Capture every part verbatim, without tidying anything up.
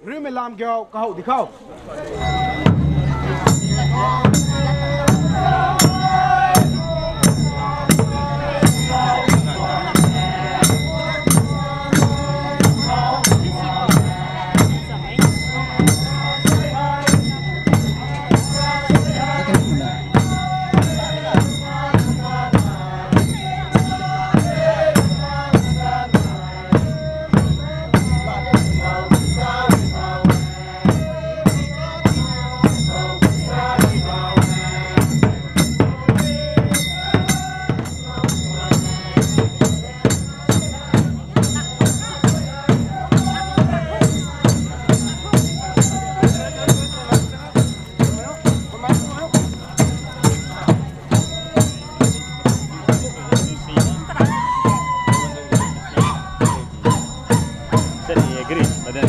Riumei lam kiu kahow di khou. Set the green, but then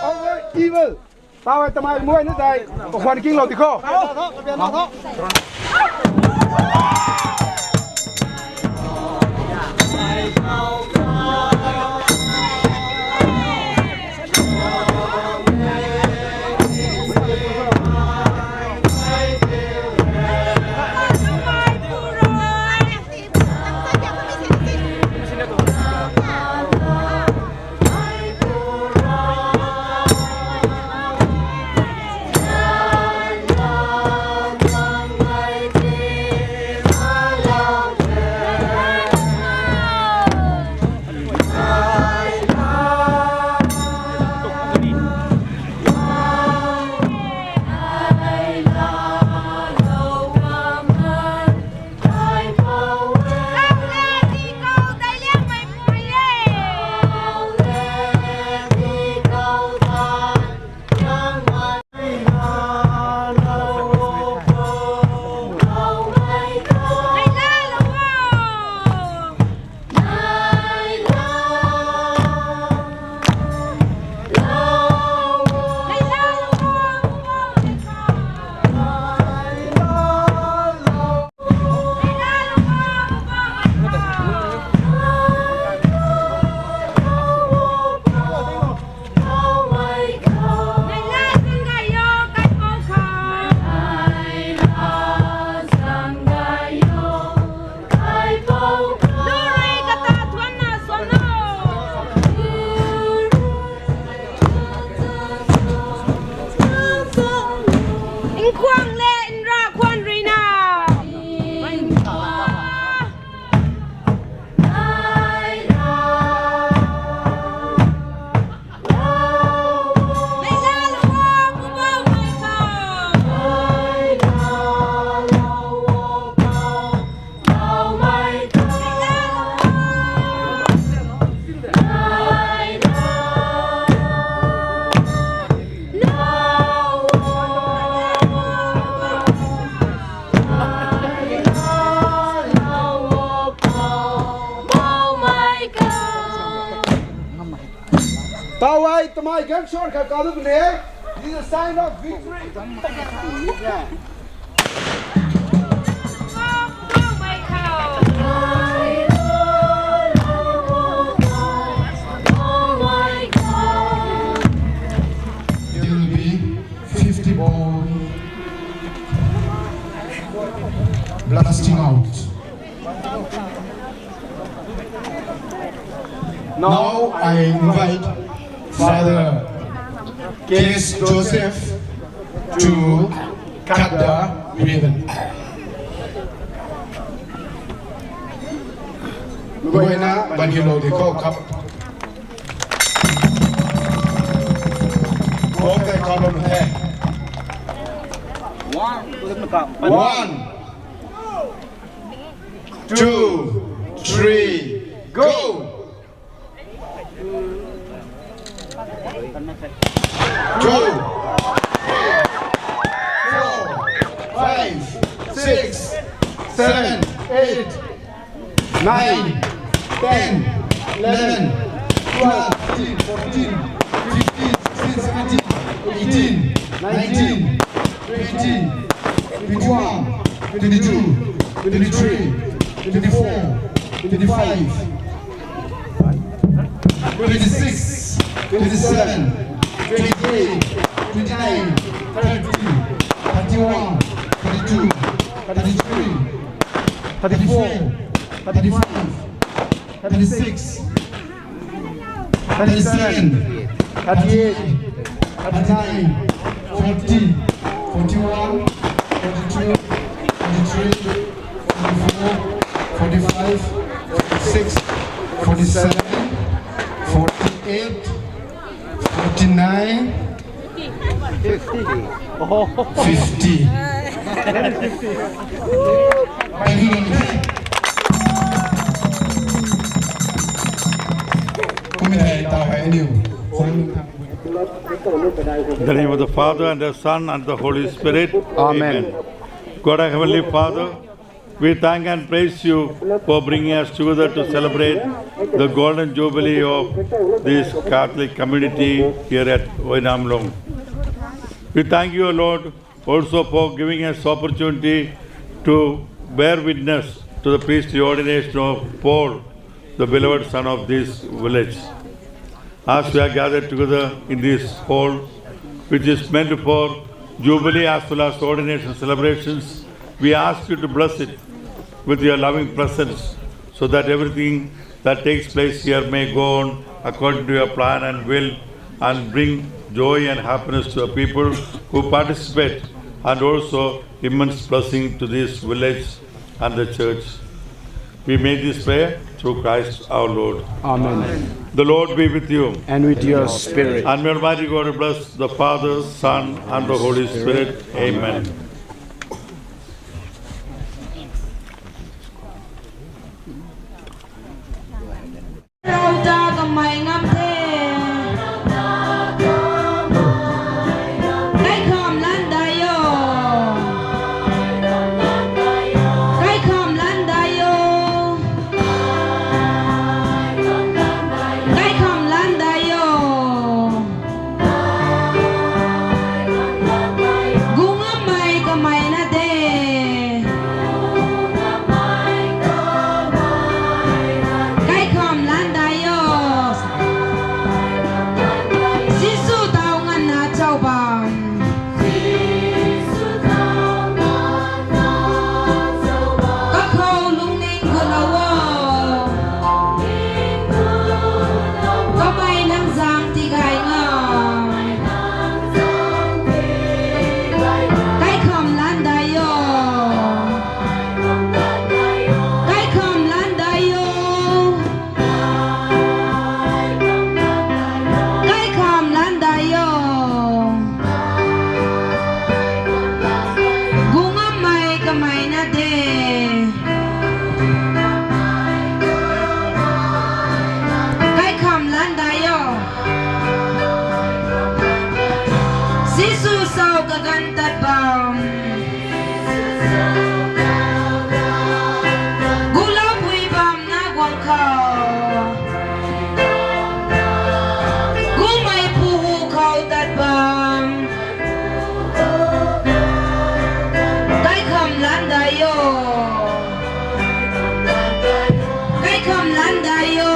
Over evil. Taw e tamei muay na tei. Kakhwan kinglou di khou. Tamei ganshor kha kadu bine. This is a sign of victory. There will be fifty ball blasting out. Now I invite Father K S Joseph to cut the ribbon. Guayna bani lo de ko kap. Kok tei kap lo the. One, two, three, go! Two, three, four, five, six, seven, eight, nine, ten, eleven, twelve, thirteen, fourteen, fifteen, sixteen, seventeen, eighteen, nineteen, twenty, twenty-one, twenty-two, twenty-three, twenty-four, twenty-five, twenty-six, twenty-seven, twenty-eight, twenty-nine, thirty, thirty-one, thirty-two, thirty-three, thirty-four, thirty-five, thirty-six, thirty-seven, thirty-eight, thirty-nine, forty, forty-one, forty-two, forty-three, forty-four, forty-five, forty-six, forty-seven, forty-eight, forty-nine, fifty. Thank you. Kumithei ta hai niu. In the name of the Father, and the Son, and the Holy Spirit. Amen. God, our Heavenly Father, we thank and praise you for bringing us together to celebrate the Golden Jubilee of this Catholic community here at Oinamlong. We thank you, O Lord, also for giving us opportunity to bear witness to the priestly ordination of Paul, the beloved son of this village. As we are gathered together in this hall, which is meant for Jubilee as well as ordination celebrations, we ask you to bless it with your loving presence, so that everything that takes place here may go on according to your plan and will, and bring joy and happiness to the people who participate, and also immense blessing to this village and the church. We make this prayer through Christ our Lord. Amen. The Lord be with you. And with your spirit. And may Almighty God bless the Father, Son, and the Holy Spirit. Amen. Rauta kamei ngam the. Kaikham lan dai o. Kaikham lan dai o. Kaikham lan dai o. Gungamei kamei na de. Kaikham lan dai o. Jisu tau nganvna chau bam. Kakhou lungning gulou o. Kamei nang zang tigay nga. Kaikham lan dai o. Kaikham lan dai o. Kaikham lan dai o. Gungamei kamei na de. Kaikham lan dai o. Jisu sau kaganv tat bam. Gulou pui bamna guang khou. Gumei pu Dai o. Kaikham lan dai o.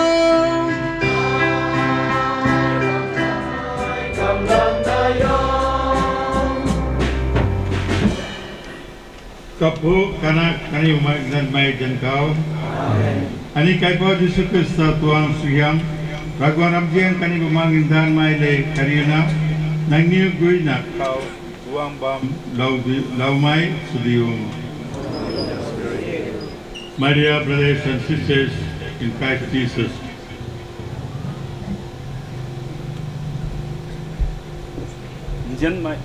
Kapu, Kanak, kaniw mei, Nzianmei Zanc Khou. Aniw Kaipouc Jisu Khrista tuang suaihiam, Ravguangc ramzian khatni Bumaengh Nzianmei le kariuna, nangniw guayna khou guang bam lou di, loumei sw diu. My dear brothers and sisters in Christ Jesus. Nzianmei.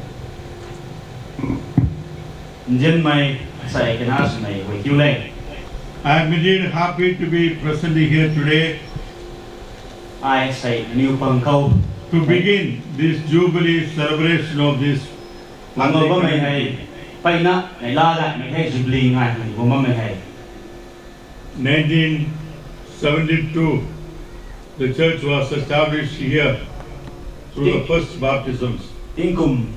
Nzianmei, asei kana swmei guay kiu le. I am indeed happy to be presently here today. Ai sei niw pang khou. To begin this jubilee celebration of this Pang khou bammei hei, mpeyna, neihla daihmei hei, jubilee ngai hei, guang bammei hei. Nineteen seventy-two, the church was established here through the first baptisms. Tingkum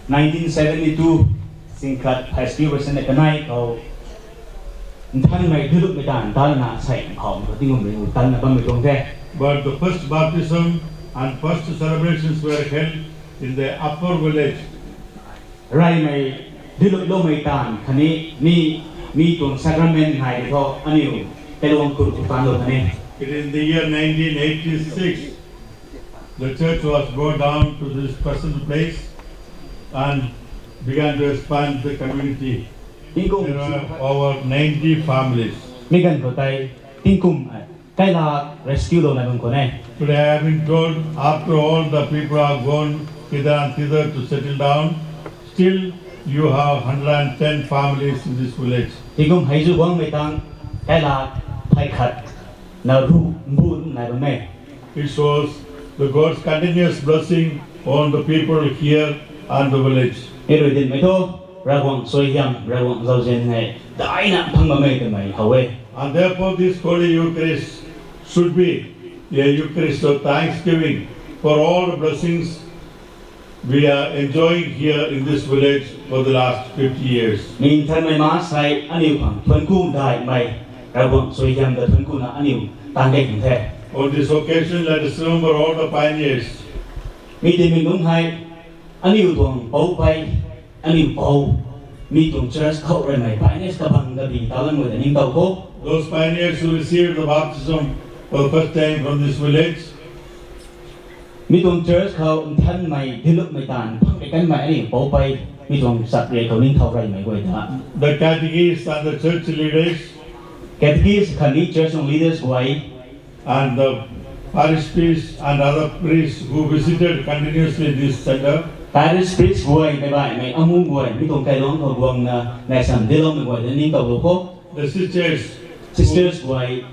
nineteen seventy-two, singkhat phai skiu rui sena kanei khou, nthanmei dilupmei taanv, taanv na sei khou, tingkum ring taanv na bammei tuang the. But the first baptism and first celebrations were held in the upper village. Reymei, diluploumei taanv khatni mi, mi tuang sacrament ngai di thu aniu, kailuang khou taanvlou khatni. It is in the year nineteen eighty-six, the church was brought down to this present place and began to expand the community. Tingkum. There are over ninety families. Mi ganv khou tei, tingkum, eh, kailak rescue lou na bam khou ne. Today I have been told, after all the people have gone hither and thither to settle down, still you have hundred and ten families in this village. Tingkum hei zu guangmei tang, kailak phey khat na ru mbu nai bam e. It shows the God's continuous blessing on the people here and the village. Mi rui dinmei thu, Ravguangc suaihiam, Ravguangc zauzian hei, daina phang bammei twmei how e. And therefore this Holy Eucharist should be a Eucharist of thanksgiving for all the blessings we are enjoying here in this village for the last fifty years. Mi nthanmei maansei aniu khang thuancku daihmei, Ravguangc suaihiam ta thuancku na aniu taanv de kan the. On this occasion, let us remember all the pioneers. Mi tingmik nunc hei, aniu tuang poupei, aniu pou, mi tuang church khou reymei pioneers kabang kabi talan guay ta ningtow khou. Those pioneers who received the baptism for the first time from this village. Mi tuang church khou nthanmei dilupmei taanv phang kei kanmei aniu poupei, mi tuang chat rui khou ningtow reymei guay ta. The catechists and the church leaders. Catechists khatni church tuang leaders guay. And the parish priests and other priests who visited continuously this center. Parish priest guay, meic baihmei, amu guay, mi tuang kailuang khou guangna, naisam diloumei guay ta ningtowlou khou. The sisters. Sisters guay.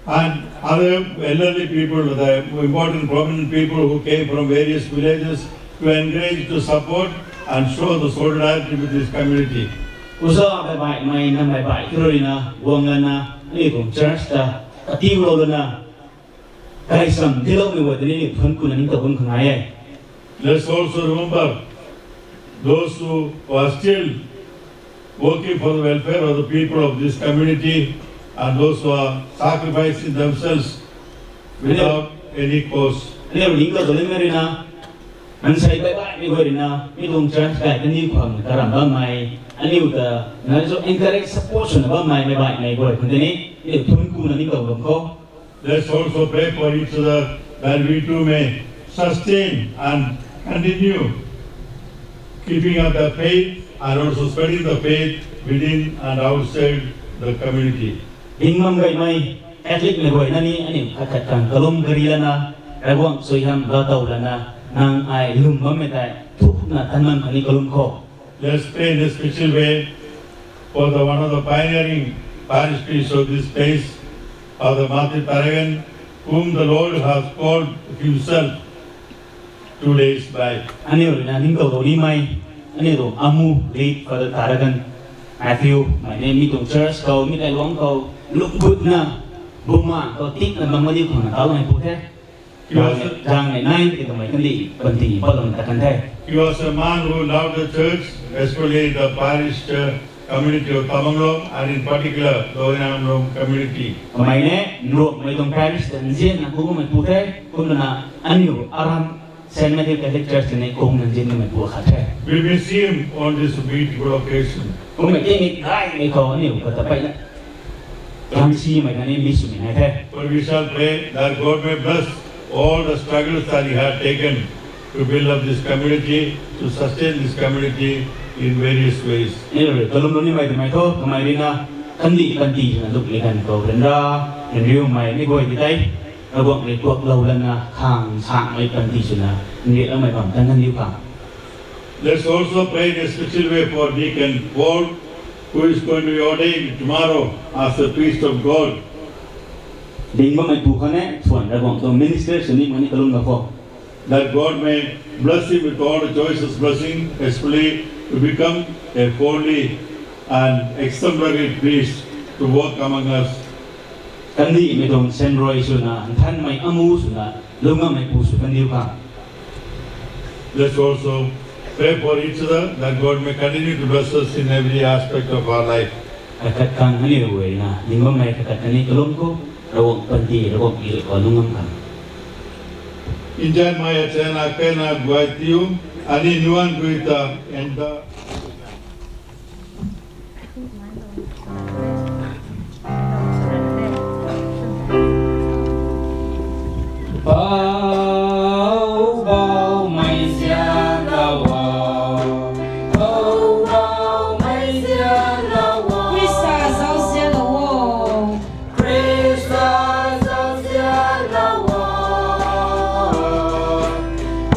And other elderly people, the important prominent people who came from various villages to encourage, to support and show the solidarity with this community. Uza meic baihmei, namei baih thurui na, guang lana, aniu tuang church ta, atiulou lana, kaisam diloumei guay ta ni thuancku na ningtow bam khang nai e. Let's also remember those who are still working for the welfare of the people of this community and those who are sacrificing themselves without any cost. Aniu ningtow ta limei rui na, maansei baih baihmei guay rui na, mi tuang church kai kaniw khang karam bammei, aniu ta, na so encourage support swna bammei, meic baihmei guay khang ta ni, aniu thuancku na ningtow bam khou. Let's also pray for each other that we too may sustain and continue keeping up the faith and also spreading the faith within and outside the community. Ding bam gaymei, Catholic mei guay na ni, aniu khat khat khang kalum kari lana, Ravguangc suaihiam lattow lana, nang ai lwm bammei tei, thukna tan bam khang ni kalum khou. Let's pray in a special way for the one of the pioneering parish priest of this place, Father Matthew Taragan, whom the Lord has called himself two days back. Aniu rui na ningtowlou nimei, aniu tuang amu, late Father Taragan Matthew, mei ni mi tuang church khou, mi kailuang khou, lungputna, bumaengh khou tikna bam aniu khang na taloumei pu the. He was a, zang nei nai tiki twmei kandih, panty, patlou ta kan the. He was a man who loved the church, especially the parish church, community of Tamenglong and in particular Doinamlong community. Kamei ne, Nruakmei tuang parish ta nzianna kungmei pu the, kumna aniu aram Saint Matthew Catholic Church ne kungna nzianmei pu khat the. We miss him on this beautiful occasion. Kumna tini gaymei khou aniu kata peyna Ramsimei kani mi swmei nai the. But we shall pray that God may bless all the struggles that he had taken to build up this community, to sustain this community in various ways. Ni rui kalum lou nimei twmei thu, kamei rui na, kandih panty swna lukmei ganv khou ryanra, ryanriumei ni guay di tei, Ravguangc rui kuaklou lana, khang sangmei panty swna, nriakloumei bam tan kan diu khang. Let's also pray in a special way for Deacon Paul, who is going to be ordained tomorrow as a priest of God. Ding bammei pu khat ne, thuan Ravguangc tuang minister sw nimei ni kalum na kho. That God may bless him with all the choicest blessing, especially to become a holy and exemplary priest to work among us. Kandihmei tuang senrui swna, nthanmei amu swna, lungnammei pu sw kan diu khang. Let's also pray for each other that God may continue to bless us in every aspect of our life. Khat khat khang aniu guay na, ding bammei khat khat kani kalum khou, Ravguangc panty, Ravguangc i khou lungngam khang. Nzianmei achana kena guay tiu, ani nuan gui ta, and the Pou Baumei nzianlou o, Pou Baumei nzianlou o. Khrista zauzianlou o. Khrista zauzianlou o.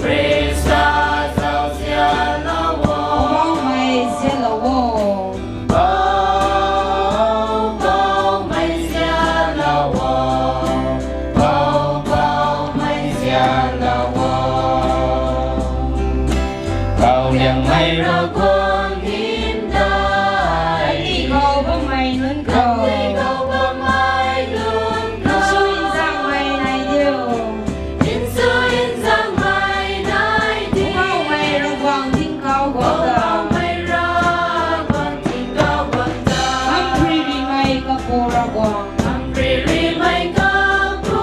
Khrista zauzianlou o. Pou Baumei nzianlou o. Pou Baumei nzianlou o, Pou Baumei nzianlou o. Kau liangmei Ravguangc hymdaih, kandih khou bammei nunc khou, kandih khou bammei nunc khou, nsuin zaengmei nai diu. Nsuin zaengmei nai diu. Pou Baumei Ravguangc tingkauh guang ta. Pou Baumei Ravguangc tingkauh guang ta. Ngamparymei Kapu Ravguangc. Ngamparymei Kapu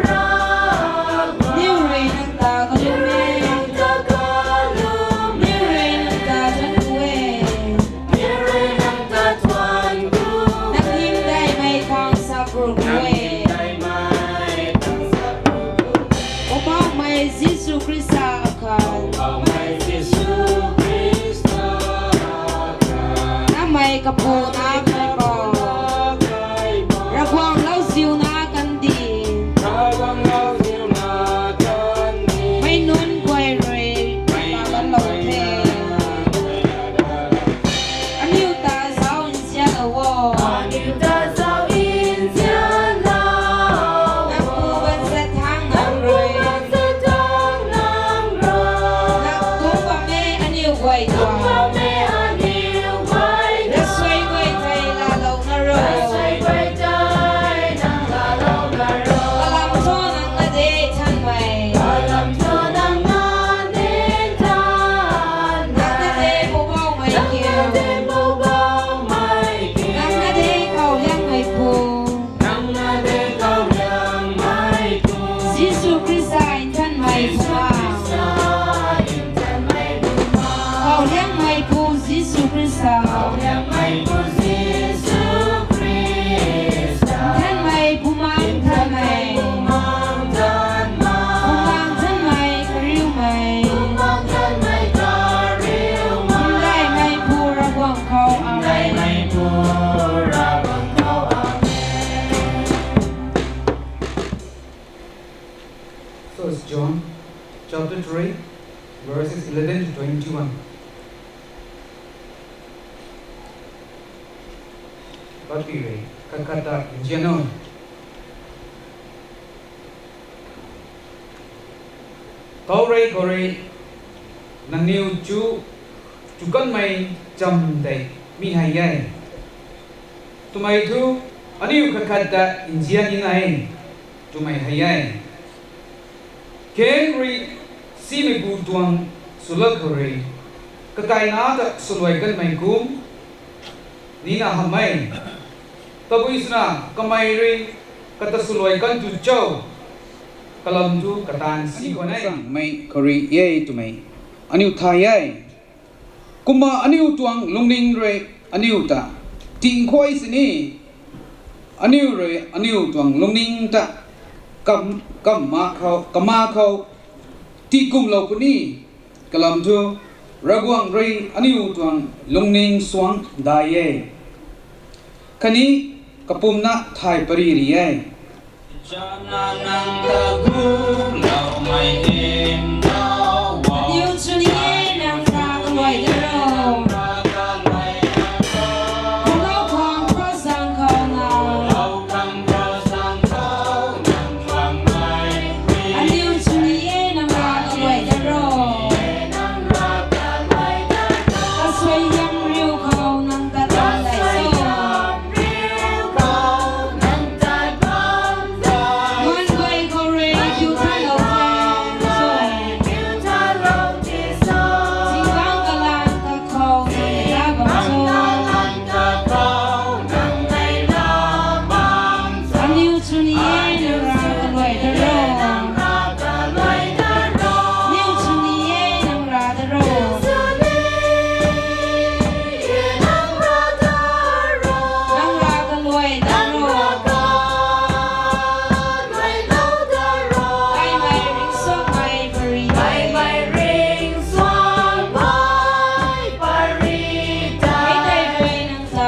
Ravguangc. Niw rui nang ta kalum e. Niw rui nang ta kalum e. Niw rui nang ta thuanc ku e. Niw rui nang ta thuanc ku e. Nang hymdaihmei khang sakruk e. Nang hymdaihmei khang sakruk e. Poubauhmei Jisu Khrista akhat. Poubauhmei Jisu Khrista akhat. Namei Kapu na Kaipouc. Ravguangc lauziu na kandih. Ravguangc lauziu na kandih. Mei nunc guay rui. Mei nunc guay rui. Aniu ta zauc nzianlou o. Aniu ta zauc nzianlou. Nang pu ban zat thang nang rui. Nang pu ban zat thang nang rui. Nang kum bam e aniu guay tuang. Kum bam e aniu guay tuang. Ravsuai guay tei laalou na ro. Ravsuai guay tei nang laalou na ro. Alam thu nang na de Nthanmei. Alam thu nang na de Nthanmei. Nang na de Poubauhmei kiu. Nang na de Poubauhmei kiu. Nang na de Kauliangmeipu. Nang na de Kauliangmeipu. Jisu Khrista Nthanmei Bumaengh. Jisu Khrista Nthanmei Bumaengh. Kauliangmeipu Jisu Khrista. Kauliangmeipu Jisu Khrista. Nthanmei Bumaengh Nthanmei. Nthanmei Bumaengh Nthanmei. Bumaengh Nthanmei kariumei. Bumaengh Nthanmei kariumei. Hymdaihmeipu Ravguangc khou. Amen. Hymdaihmeipu Ravguangc khou. Amen. First John chapter three, verses eleven to twenty-one. Patpui rui khat khat ta nzian o. Khou rui, khou rui, nangniw chu, chu kanmei cham tei mi hei e. Twmei thu, aniu khat khat ta nzian ni na e, twmei hei e. Khaeng rui simeipu tuang swlou khou rui, kakaina ta swluai kanmei kum, nina hamh e. Tabui swna kamei rui kata swluai kan tu cho, kalam thu kataanv si khwan e. Mei khou rui e twmei aniu thay e. Kumna aniu tuang lungning rui aniu ta tingkhuay sini, aniu rui aniu tuang lungning ta kam, kamma khou, kama khou tikumlou puni. Kalam thu Ravguangc rui aniu tuang lungning suang dai e. Khatni kapumna thay pary ri e. Aniu chuni e nang rui kaluai da ro. Hello khang kro zang khou na. Aniu chuni e nang rui kaluai da ro. Kasuai yam riu khou nang ta tan dai so. Ngan guay khou rui kiu thalou the. Zingkang kalan kakhou nang la bam cho. Aniu chuni e nang rui kaluai da ro. Aniu chuni e nang rui da ro. Nang rui kaluai da ro. Gaymei ringcsuangmei pary tei. Hei tei rui nang ta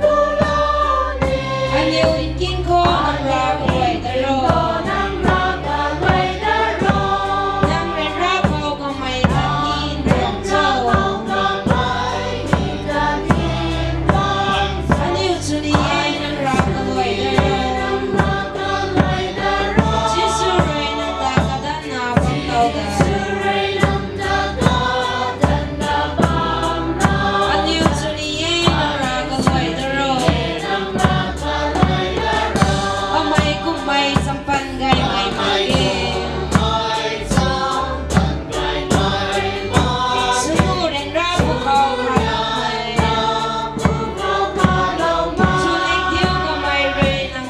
gulou ni. Aniu nking khou nang rui kaluai da ro. Nang ryanra khou kamei ta ni nang cho. Aniu chuni e nang rui kaluai da ro. Jisu rui nang ta kadanna bam lou da. Aniu chuni e nang rui kaluai da ro. Kamei kummei champan gaymei mak ge. Swnu ryanra pwkhou kha loumei. Chuleng thiu kamei rui nang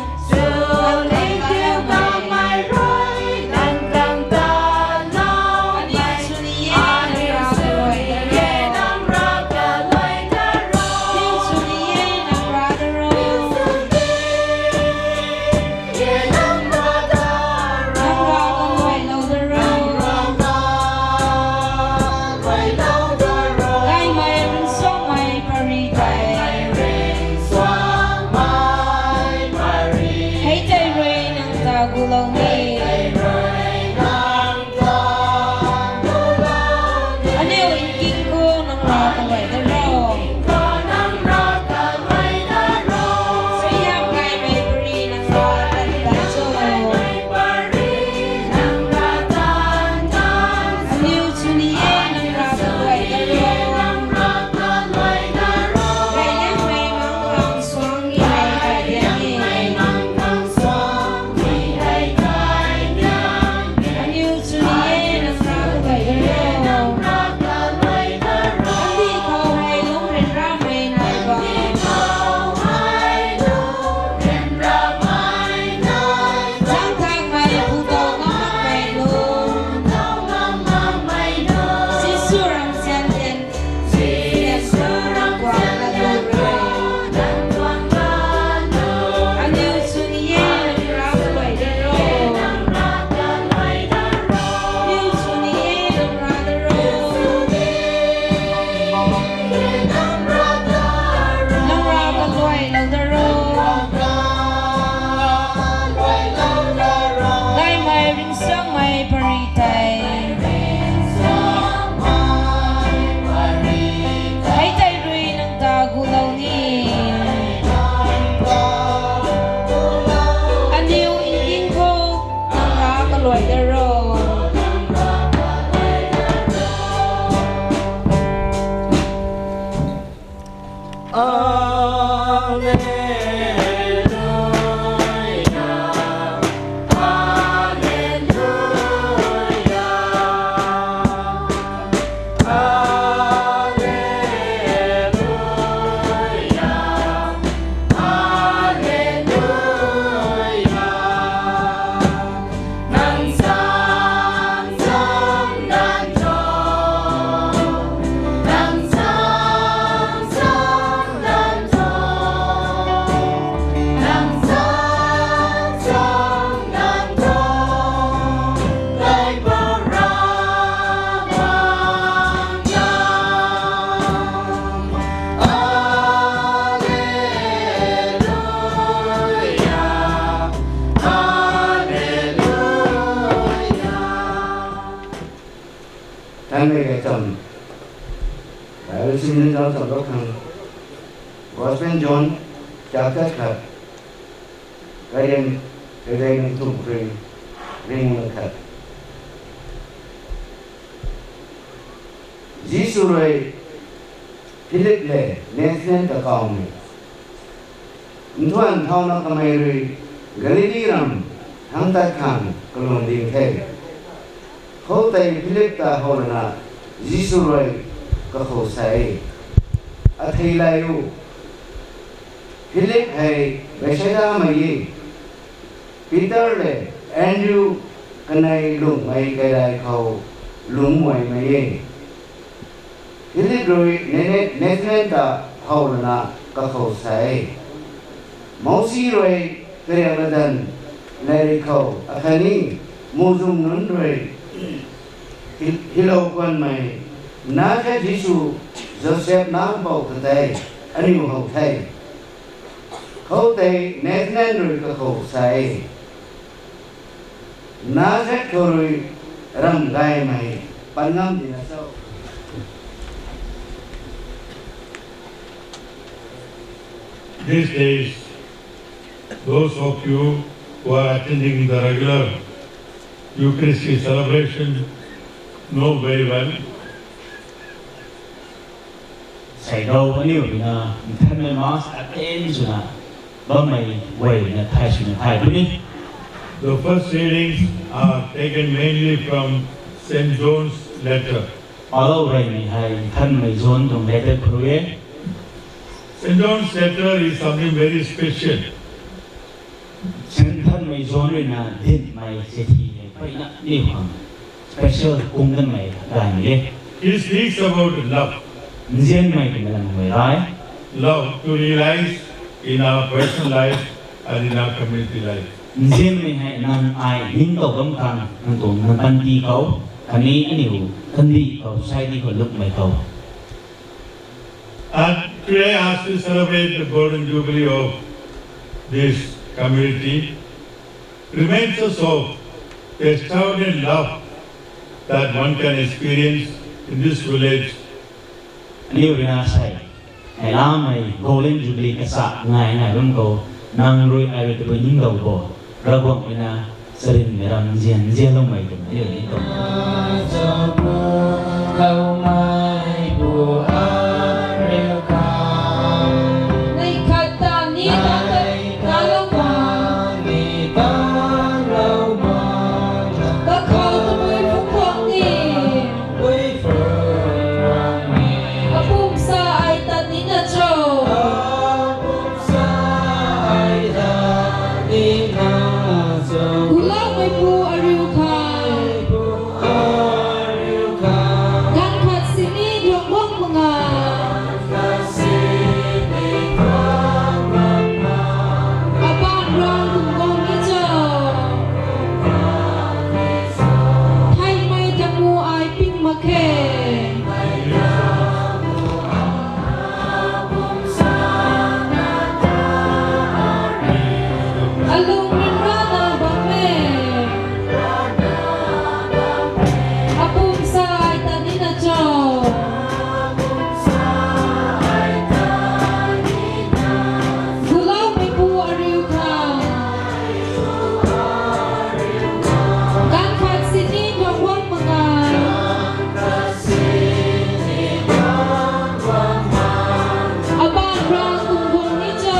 Hei tei rui nang ta gulou ni. Aniu nking khou nang rui kaluai da ro. Suaihiam gaymei pary nang rui tan tan cho. Aniu chuni e nang rui kaluai da ro. Reyliangmei mang khang suang ni hei kai dian ni. Aniu chuni e nang rui kaluai da ro. Kandih khou hei lungc ryanramei nai bam. Zangthakmei phu tow ngam makmei lung. Jisu ramzian lian. Aniu chuni e nang rui kaluai da ro. Aniu chuni e nang rui da ro. Nang rui kaluai lou da ro. Gaymei ringcsuangmei pary tei. Hei tei rui nang ta gulou ni. Aniu nking khou nang rui kaluai da ro. Bible simna zauc cham lou khang, Gospel John, chapter khat, kariang, kariang nthum khri, ringna khat. Jisu rui Philip le Nathanael ta kawmei. Nthuan thauna kamei rui Galili ram thangc tat khang kalung ding the. Khoutei Philip ta how lana Jisu rui kakhou sa e, "Athei lai u." Philip hei Bethsaida mei e. Peter le Andrew kanei lungmei kaidai khou lungc muaimei e. Philip rui Nene-, Nathanael ta how lana kakhou sa e, "Mousi rui kariak ladan lairik khou akhatni muhzwng nunc rui hi-, hilou khwanmei Nazareth Jisu, Joseph nac bou ta tei aniu how the." Khoutei Nathanael rui kakhou sa e, "Nazareth khou rui ramh gaymei pan ngam dina cho?" These days, those of you who are attending the regular Eucharistic celebration know very well Seidou aniu ruina nthanmei Mass attend swna bammei guay ruina thay swna thay puni. The first readings are taken mainly from Saint John's letter. Palou reymei hei Nthanmei John tuang letter khou rui e. Saint John's letter is something very special. Nthanmei John ruina dinhmei chithi hei mpeyna aniu khang special kung danmei gaymei e. He speaks about love. Nzianmei twmei lam guay rei. Love to realize in our personal life and in our community life. Nzianmei hei nang ai ningtow bam khang, nang tuang nang panty khou, khatni aniu kandih khou, society khou lukmei khou. And today, as we celebrate the golden jubilee of this community, reminds us of the extraordinary love that one can experience in this village. Aniu ruina sei, hei lamei golden jubilee kasa ngai ngai bam khou, nang rui ai rui tabui ningtow bo, Ravguangc ruina charynmei ram nzian nzianloumei twmei aniu ningtow. Nei khat ta ni ta ta ta lou ma. Kakhou tabui phungc tuang ni. Apumsa ai tat nina cho. Guloumeipu ariu khang. Ganv khat sini duang guang manga. Abaanc Ravguangc tuang guang ni cho. Theimei tamu ai ping mak khe. Alung ryanrana bam e. Apumsa ai tat nina cho. Guloumeipu ariu khang. Ganv khat sini duang guang manga. Abaanc Ravguangc tuang guang ni cho.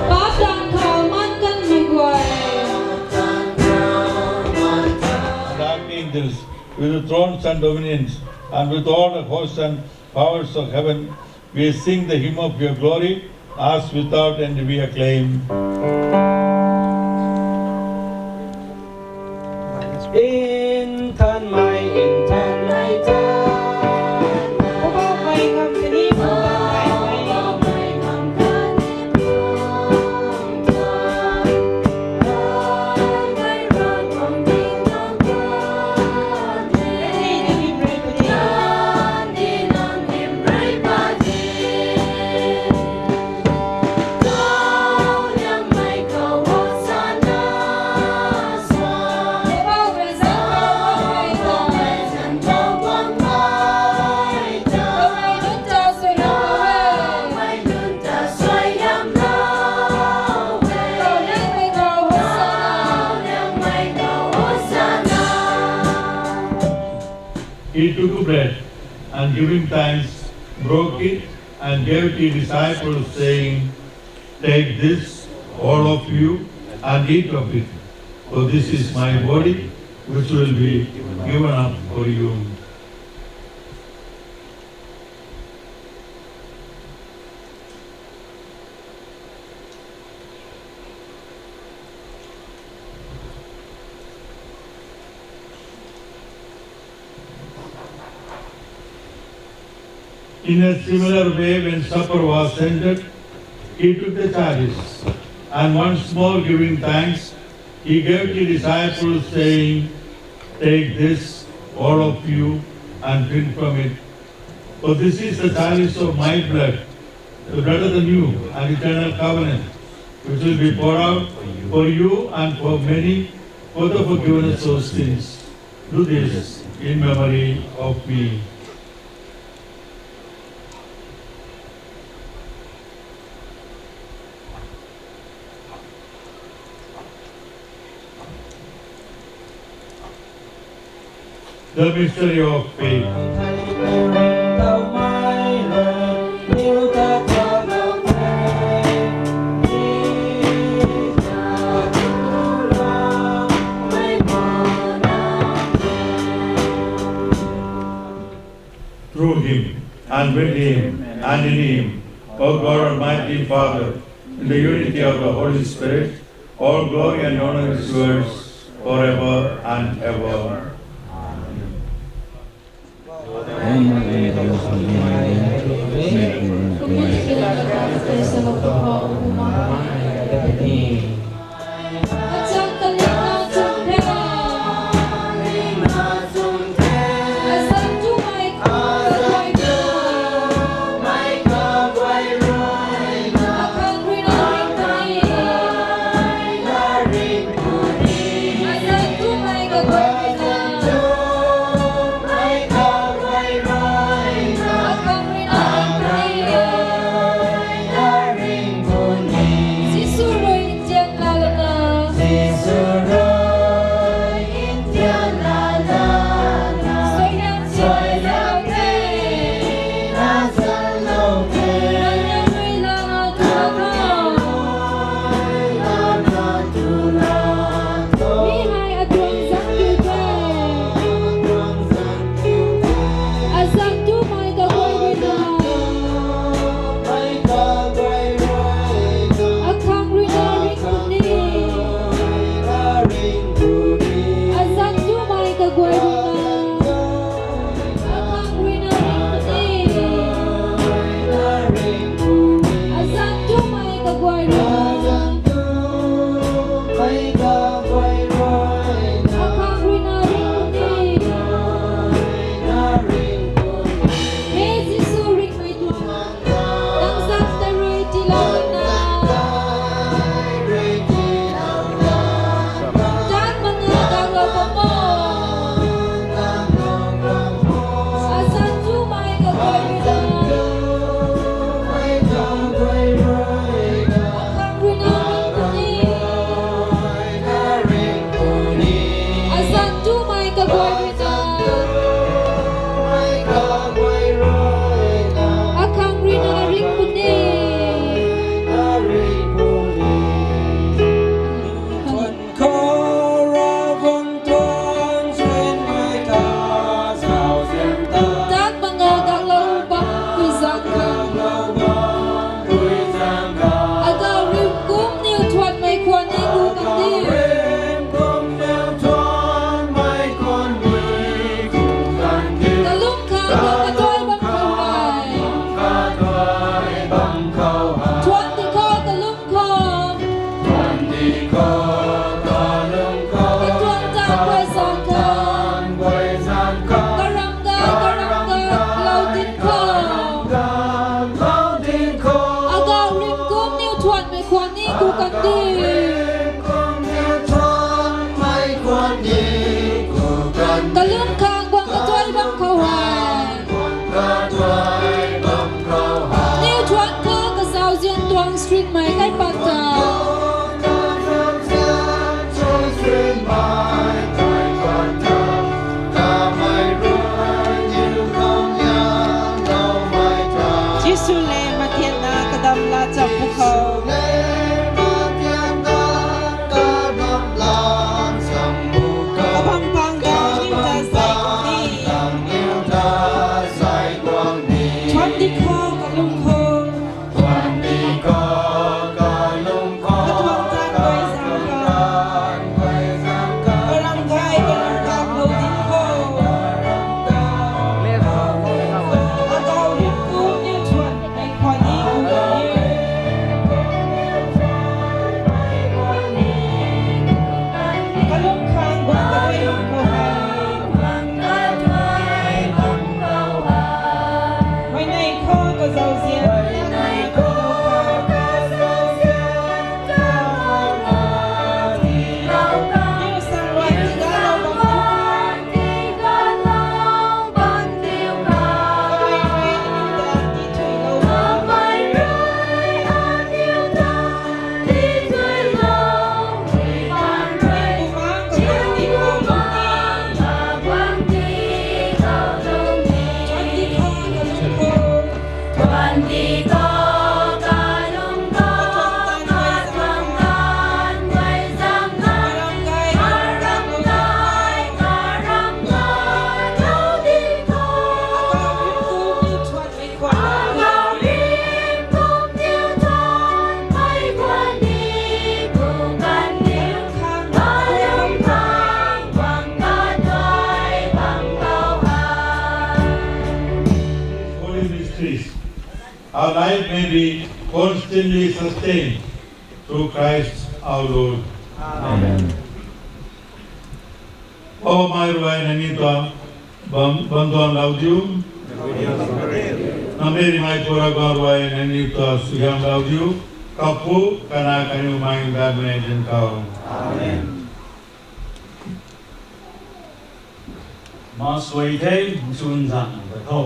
Paap taanv khou maan kanmei guay. And archangels, with the thrones and dominions, and with all the hosts and powers of heaven, we sing the hymn of your glory, as without end we acclaim. Nthanmei, nthanmei ta. Poubauhmei ngam kani, poubauhmei ngam kani. He took bread, and giving thanks, broke it, and gave to his disciples, saying, "Take this, all of you, and eat of it, for this is my body, which will be given up for you." In a similar way, when supper was ended, he took the chalice, and once more giving thanks, he gave to his disciples, saying, "Take this, all of you, and drink from it. For this is the chalice of my blood, the blood of the new and eternal covenant, which will be poured out for you and for many for the forgiveness of sins. Do this in memory of me." The mystery of faith. Through him, and with him, and in him, O God, Almighty Father, in the unity of the Holy Spirit, all glory and honor is yours forever and ever. Amen. Jisu rui nzian Holy mysteries, our life may be constantly sustained through Christ our Lord. Amen. O mei ruai nangniw ta bam, bam tuang lou diu. Namei rimei tura bam ruai nangniw ta suaihiam lou diu. Kapu, Kanac khatni Bumaengh Nthanmei zanc khou. Amen. Mass suai the, nchun zan ta tho.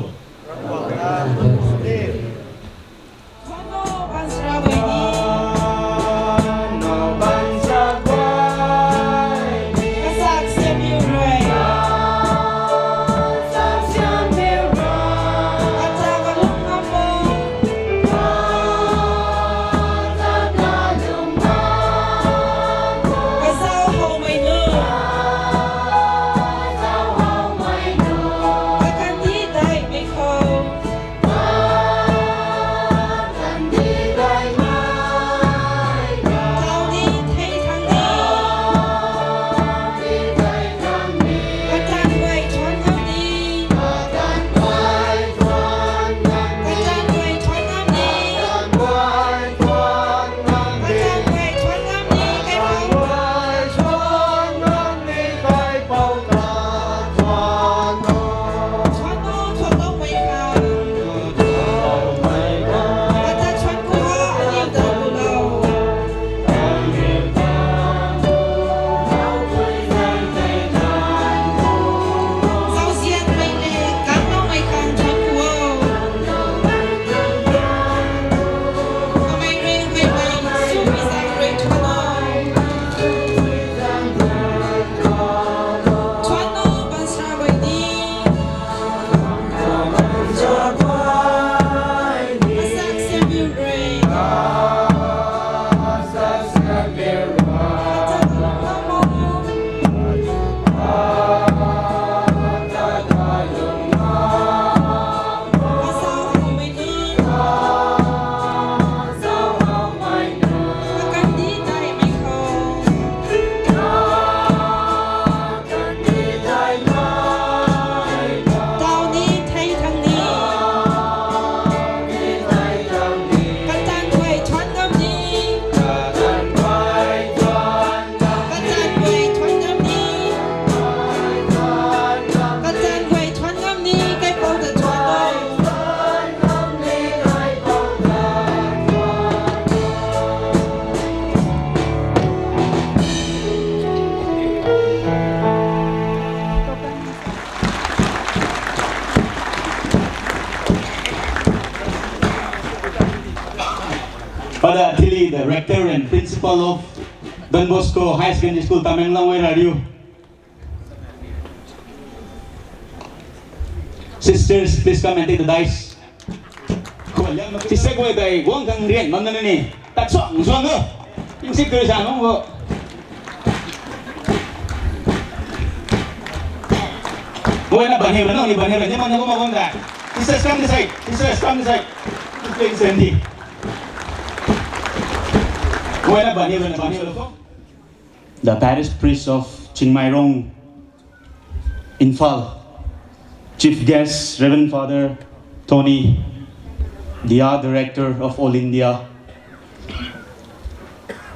Father Athili, the rector and principal of Don Bosco High Secondary School, Tamenglong, where are you? Sisters, please come and take the dais. Sister guay tei guang khang rian bam na ni. Tat suang suang o. Insik tu sa nung o. Guayna ban hiu na, ni ban hiu na, ni man na guang guang da. Sisters, come this side. Sisters, come this side. Please stand. Guayna ban hiu na, ban hiu na. The parish priest of Chingmeirong, Imphal, chief guest, Reverend Father Tony, the art director of All India,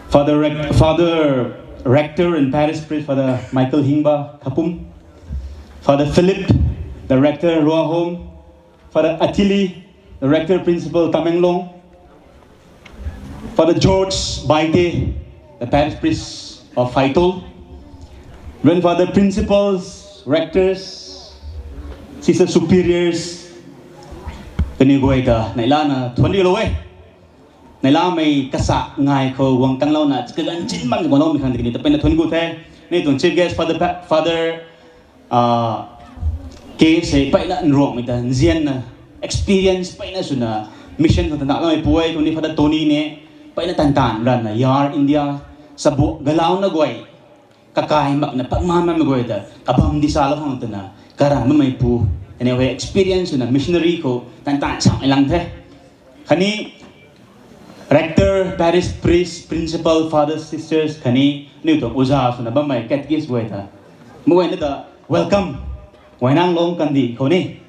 Father Rec-, Father Rector and Parish Priest, Father Michael Hingba Khapum, Father Philip, the Rector Ruahome, Father Athili, the Rector Principal Tamenglong, Father George Baite, the Parish Priest of Phaitol, Reverend Father Principals, Rectors, Sister Superiors, kaniw guay ta neihlana thuanc riulou e. Neihlamei kasa ngai khou guang tanglouna, kaganv chin bam guangloumei khang tei kaniw ta peyna thuanc ku the. Ni tuang chief guest, Father Pa-, Father, uh, Case hei peyna nruangmei ta nzianna, experience peyna swna mission khou ta nahloumei pu e, kuni Father Tony ni peyna tan tan ranna yar India sabu galauna guay, kakai makna pakman makmei guay ta kabam di salou khang twna karan makmei pu. Anyway, experience swna missionary khou tan tan samei lang the. Khatni rector, parish priest, principal, fathers, sisters, khatni aniu tuang uza swna bammei catechist guay ta, mei guayna ta welcome guaynang lung kandi khou ni.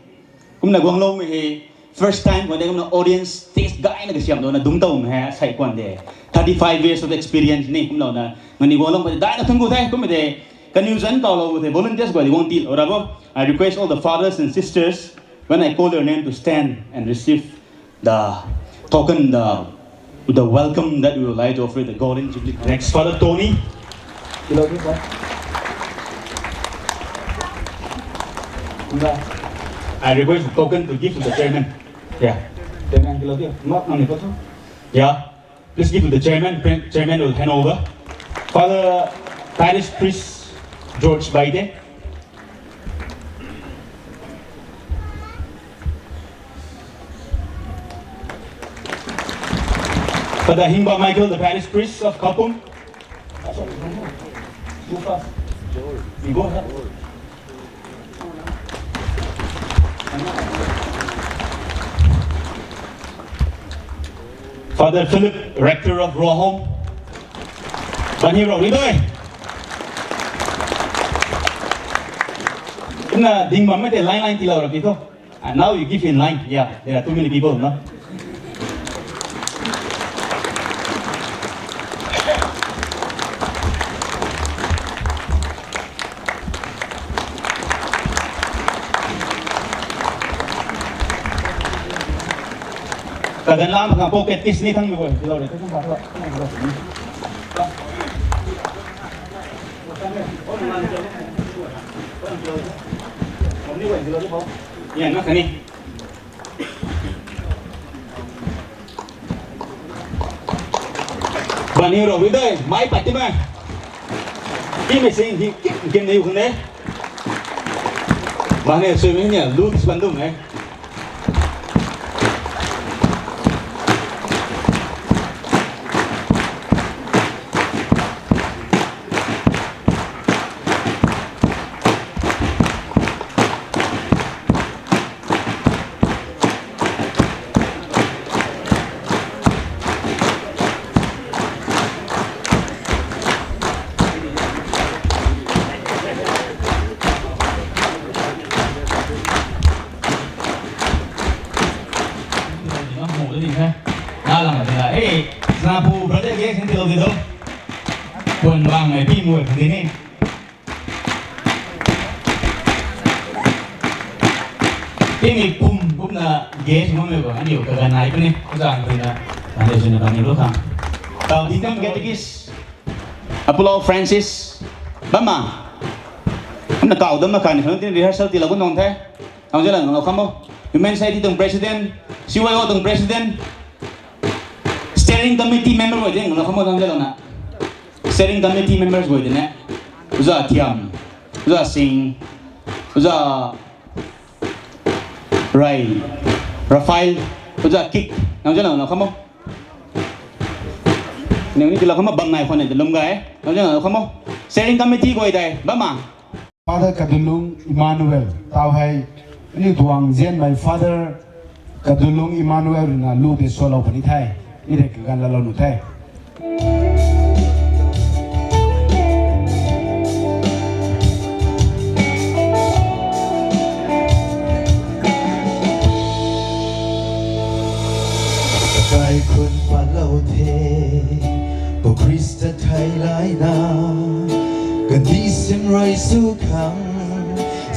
Kumna guangloumei hei first time khou de, kumna audience taste gayna kasiamlouna dungc towmei hei sei kuan de. Thirty five years of experience ni kumlouna ngani guanglou pu de daina thung gu the. Kumna de kaniw zanc kawlou pu the, volunteers guay di guang tilou ra bo. I request all the fathers and sisters, when I call your name, to stand and receive the token, the, the welcome that we would like to offer the Golden Jubilee. Next, Father Tony. I request the token to give to the chairman. Yeah. Yeah. Please give to the chairman. Chairman will hand over. Father Parish Priest George Baite. Father Hingba Michael, the parish priest of Kapum. Move fast. You go ahead. Father Philip, rector of Rohom. Bani rau ri doi. Kumna ding bammei tei line line tilou ra pi tho. And now you give in line. Yeah, there are too many people, no? Kaganv lam khang pocket kis ni thang mi guay. Bani rau ri dei, mai pat ti ma. Timei sing hi kim, kim ni khang de. Bani sui mi ni lu ti swan dum e. Napu brother ge sin tilo di do. Pun bang mei pi mui khang di ni. Tini pum kumna guest makmei khou aniu kaganv nai puni, kuzang twna, aniu swna bam ni lu khang. Tau di kam catechist. Apollo Francis. Bam ma. Kumna kau dam na kani khang tini rehearsal tilou kun nong the. Thang zela nong lou khamo. Human Society tuang president, C Y O tuang president, steering committee member guay ding nong lou khamo thang zela na. Steering committee members guay dine. Uza Thiam, Uza Singh, Uza Rai, Raphael, Uza Kik, nang zela nong lou khamo. Nang ni tilou khamo bam nai khwan ni lum gay. Nang zela nong lou khamo. Steering committee guay dai, bam ma. Father Kadulung Emmanuel, tau hei, aniu tuang zianmei Father Kadulung Emmanuel na lu tei sualou puni the, mi tei kaganv lalou nu the. Kaikhun patlou the, Pu Khrista thei laina, kandih sim rui sw khang,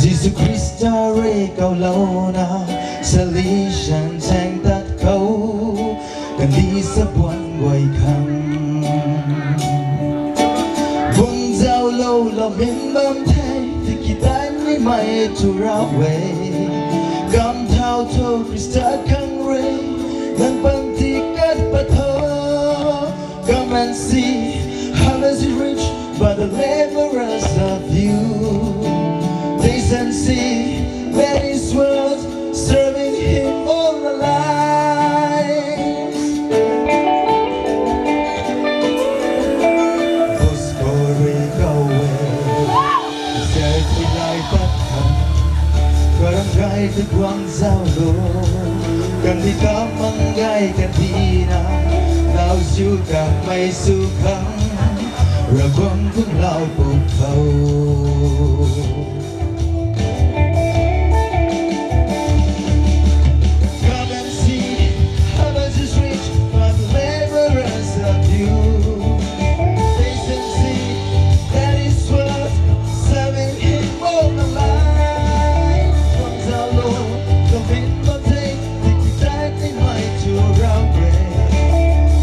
Jisu Khrista rui kaulouna, salvation chaeng tat khou, kandih sa buan guay khang. Bun zauclou lou min bam the, tiki tan ni mei tu rap e. Kam thau tho Khrista khang rui, nang panty kat pat tho. Come and see, how is it rich, but the laborers of you. Taste and see, Serving Him all our lives. Boss khou rui khou e, sir khou lai pat khang, karam gai tu guang zauc lo, kan di kam mang gai kan di na, nau su khang mei su khang, Ravguangc kum lau pum khou. Come and see, harvest is rich, but laborers are few. Taste and see, that is what serving Him all my life. Come, our Lord, come in my day, take your time in my to our way.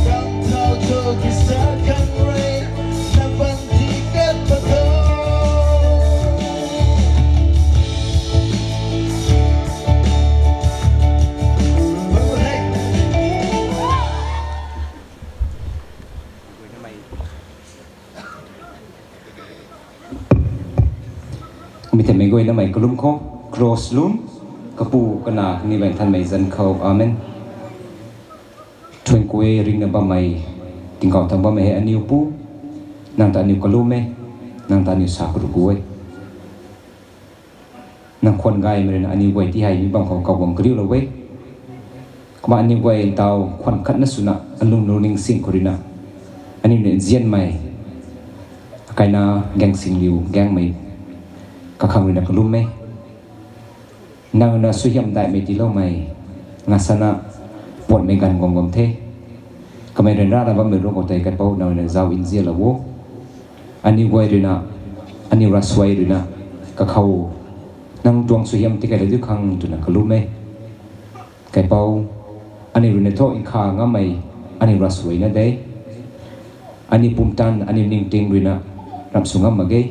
Come, thou to Christ, come reign, come and take a throne. Mi tei mei guay namei kalum khou, cross lum, Kapu, Kanac, Kaniw Nthanmei zanc khou. Amen. Thuan kue ringna bammei, tingkauh thangc bammei hei aniu Pu, nang ta aniu kalum e, nang ta aniu sa kru gu e. Nang khwan gaymei rui na aniu guay ti hei mi bam khou kaguang kariulou e. Kumna aniu guay ntaw khwan khatna swna alung lu ningsing khou rui na, aniu ni nzianmei, kaina gangsing liu gaengmei, kakhang rui na kalum e. Nang rui na suaihiam daihmei tiiloumei, ngasana puanmei ganv guang bam the. Kamei ryanrana bammei ruc khou tei Kaipouc nang rui na zauc nzianlou o. Aniu guay rui na, aniu ravsuai rui na, kakhou, nang tuang suaihiam tikei lou diu khang twna kalum e. Kaipouc, aniu rui na thu nkha ngammei, aniu ravsuai na de. Aniu pumtan, aniu ningting rui na, ramh sw ngam mak ge.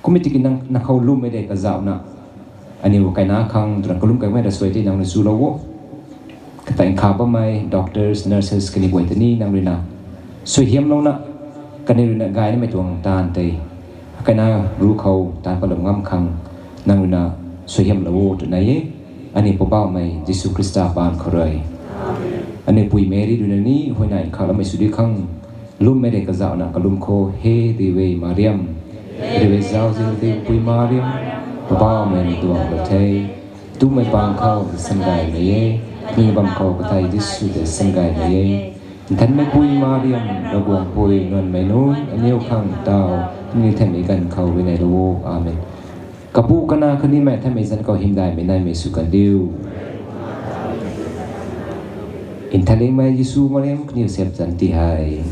Kummei tiki nang, nang khou lummei de kazauhna, aniu kaina khang twna kalum kaimei ravsuai tei nang rui chulou o. Kata nkha bammei doctors, nurses kaniw guay ta ni nang rui na suaihiamlouna, kaniw rui na gaynamei tuang taanv tei, kaina ruc khou taanv patlou ngam khang, nang rui na suaihiamlou o twna e. Aniu Poubauhmei Jisu Khrista paan khou rui, aniu pui Meri rui na ni huayney nkhavloumei sw diu khang, lummei de kazauhna kalum khou, He Riu Mariam, riu zauzian diu Pui Mariam, Poubauhmei tuang lou the. Tumei pang khou sangay mei e, kaniw bam khou kathei Jisu tei sangay mei e. Nthanmei Pui Mariam, Ravguangc Pui, nuanmei nunc aniu khang taw, aniu thanmei ganv khou huayneylou o. Amen. Kapu, Kanac, Kaniw Nthanmei zanc khou hymdaihmei naimei sw kan diu. Nthanlingmei Jisu Mariam, kaniw sep zanc ti hei.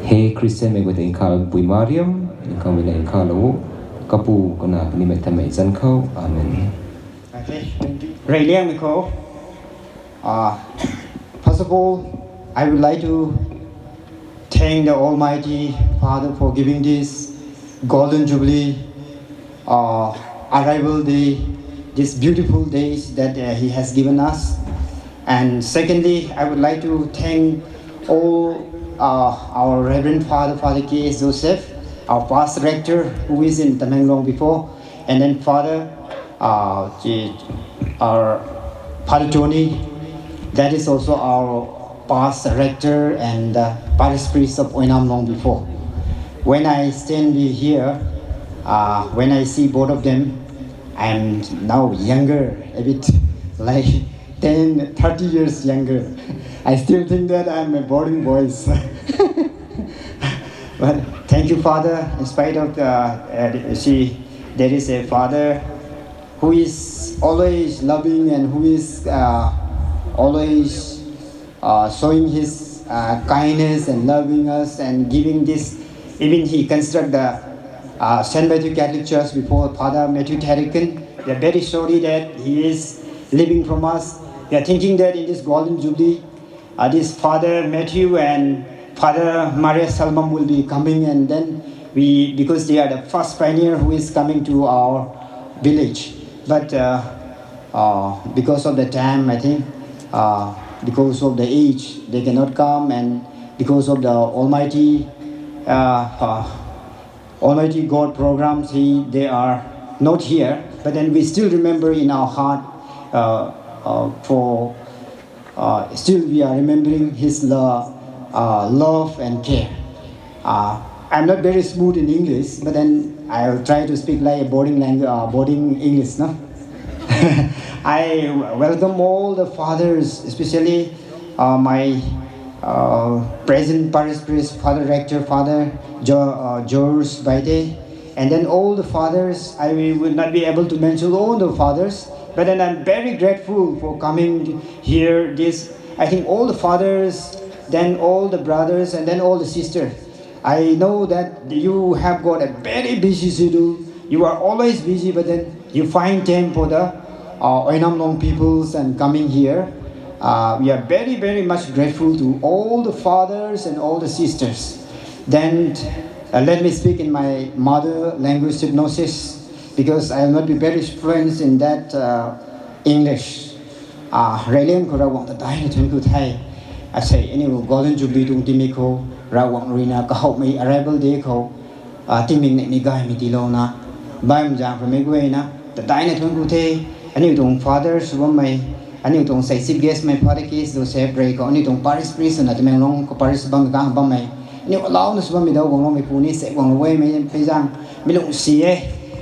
He Khristianmei guay ta nkhavloupui Mariam, nang khang huayney nkhavlou o. Kapu, Kanac, Kaniw Nthanmei zanc khou. Amen. Reyliangmei khou, uh, first of all, I would like to thank the Almighty Father for giving this Golden Jubilee, uh, arrival day, these beautiful days that, uh, He has given us. And secondly, I would like to thank all, uh, our Reverend Father, Father K S Joseph, our past rector who is in Tamenglong before, and then Father, uh, J-, our Father Tony, that is also our past rector and, uh, parish priest of Oinamlong before. When I stand here, uh, when I see both of them, I'm now younger a bit, like ten, thirty years younger. I still think that I'm a boarding boys. But thank you, Father, in spite of the, uh, see, there is a Father who is always loving and who is, uh, always, uh, showing his, uh, kindness and loving us and giving this. Even he construct the, uh, Saint Matthew Catholic Church before, Father Matthew Tharikan. We are very sorry that he is leaving from us. We are thinking that in this Golden Jubilee, uh, this Father Matthew and Father Maria Salmam will be coming, and then we, because they are the first pioneer who is coming to our village. But, uh, uh, because of the time, I think, uh, because of the age, they cannot come, and because of the Almighty, uh, uh, Almighty God programs, he, they are not here. But then we still remember in our heart, uh, uh, for uh, still we are remembering his love, uh, love and care. Uh, I'm not very smooth in English, but then I'll try to speak like a boarding language, uh, boarding English, no? I welcome all the fathers, especially uh, my uh, present parish priest, Father Rector, Father jo- uh, George Baite, and then all the fathers. I will not be able to mention all the fathers, but then I'm very grateful for coming here. This, I think, all the fathers, then all the brothers, and then all the sisters. I know that you have got a very busy schedule. You are always busy, but then you find time for the uh, Oinamlong peoples and coming here. Uh, we are very, very much grateful to all the fathers and all the sisters. Then uh, let me speak in my mother language, Sibnosis, because I will not be very fluent in that uh, English. Ah, reyliang khou Ravguangc ta daina thuanc ku the. Asei aniu Golden Jubilee tuang tingmik khou Ravguangc ruina kahowmei arrival day khou ah, tingmik neihmei gaymei tiilouna baihmei zaeng khou mei guayna ta daina thuanc ku the. Aniu tuang father sw bammei, aniu tuang sei chief guest mei Father K. Joseph rey khou aniu tuang parish priest swna Tamenglong khou parish bam kang bammei, aniu alauna sw bammei dau guangloumei pu ni sei guanglou e mei pei zaeng mi lung si e.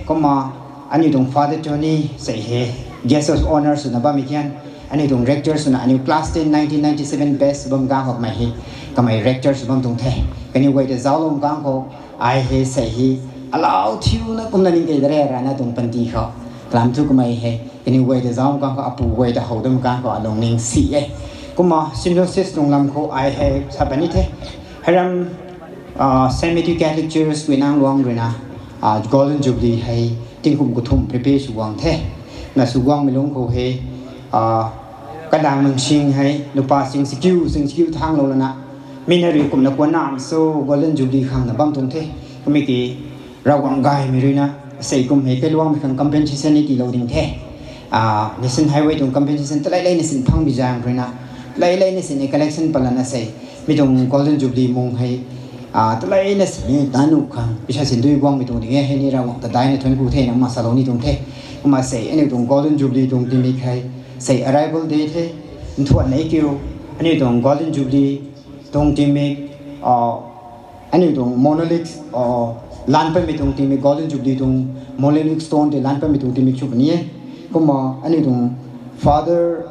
Kumna aniu tuang Father Tony sei hei guest of honour swna bammei kian, aniu tuang rector swna aniu class ten nineteen ninety seven batch bam kang khou kamei hei kamei rector sw bam tuang the. Kaniw guay ta zauclou kang khou ai hei sei hei alau thiuna kumna ning kei dare rana tuang panty khou kalam thu kamei hei kaniw guay ta zauc kang khou apu guay ta how dam kang khou alung ning si e. Kumna Sibnosis tuang lam khou ai hei sa puni the. Heiram uh, Saint Matthew Catholic Church Guinangluang ruina uh, Golden Jubilee hei tingkum kathumh prepare sw guang the. Na sw guangmei lungc khou hei uh, kadang nungsing hei lupa sing sikiu sing sikiu thanglou lana mi na rui kumna kuan nam so Golden Jubilee khang na bam tuang the. Kumna ki Ravguangc gaymei ruina sei kum hei kailuangmei khang compensation ni tiilou ding the. Ah, National Highway tuang compensation talei leina sin phang bi zaeng ruina talei leina sin ni collection palana sei mi tuang Golden Jubilee mung hei ah, talei leina sin ni tanu khang pisa sin dui guangmei tuang ding e hei ni Ravguangc ta daina thuanc ku the na ma salou ni tuang the. Kumna sei aniu tuang Golden Jubilee tuang tingmik hei sei arrival day the. Nthuan nei kiu aniu tuang Golden Jubilee tuang tingmik ah, aniu tuang monolith uh, lan patmei tuang tingmik Golden Jubilee tuang monolith stone tei lan patmei tuang tingmik sw puni e. Kumna aniu tuang Father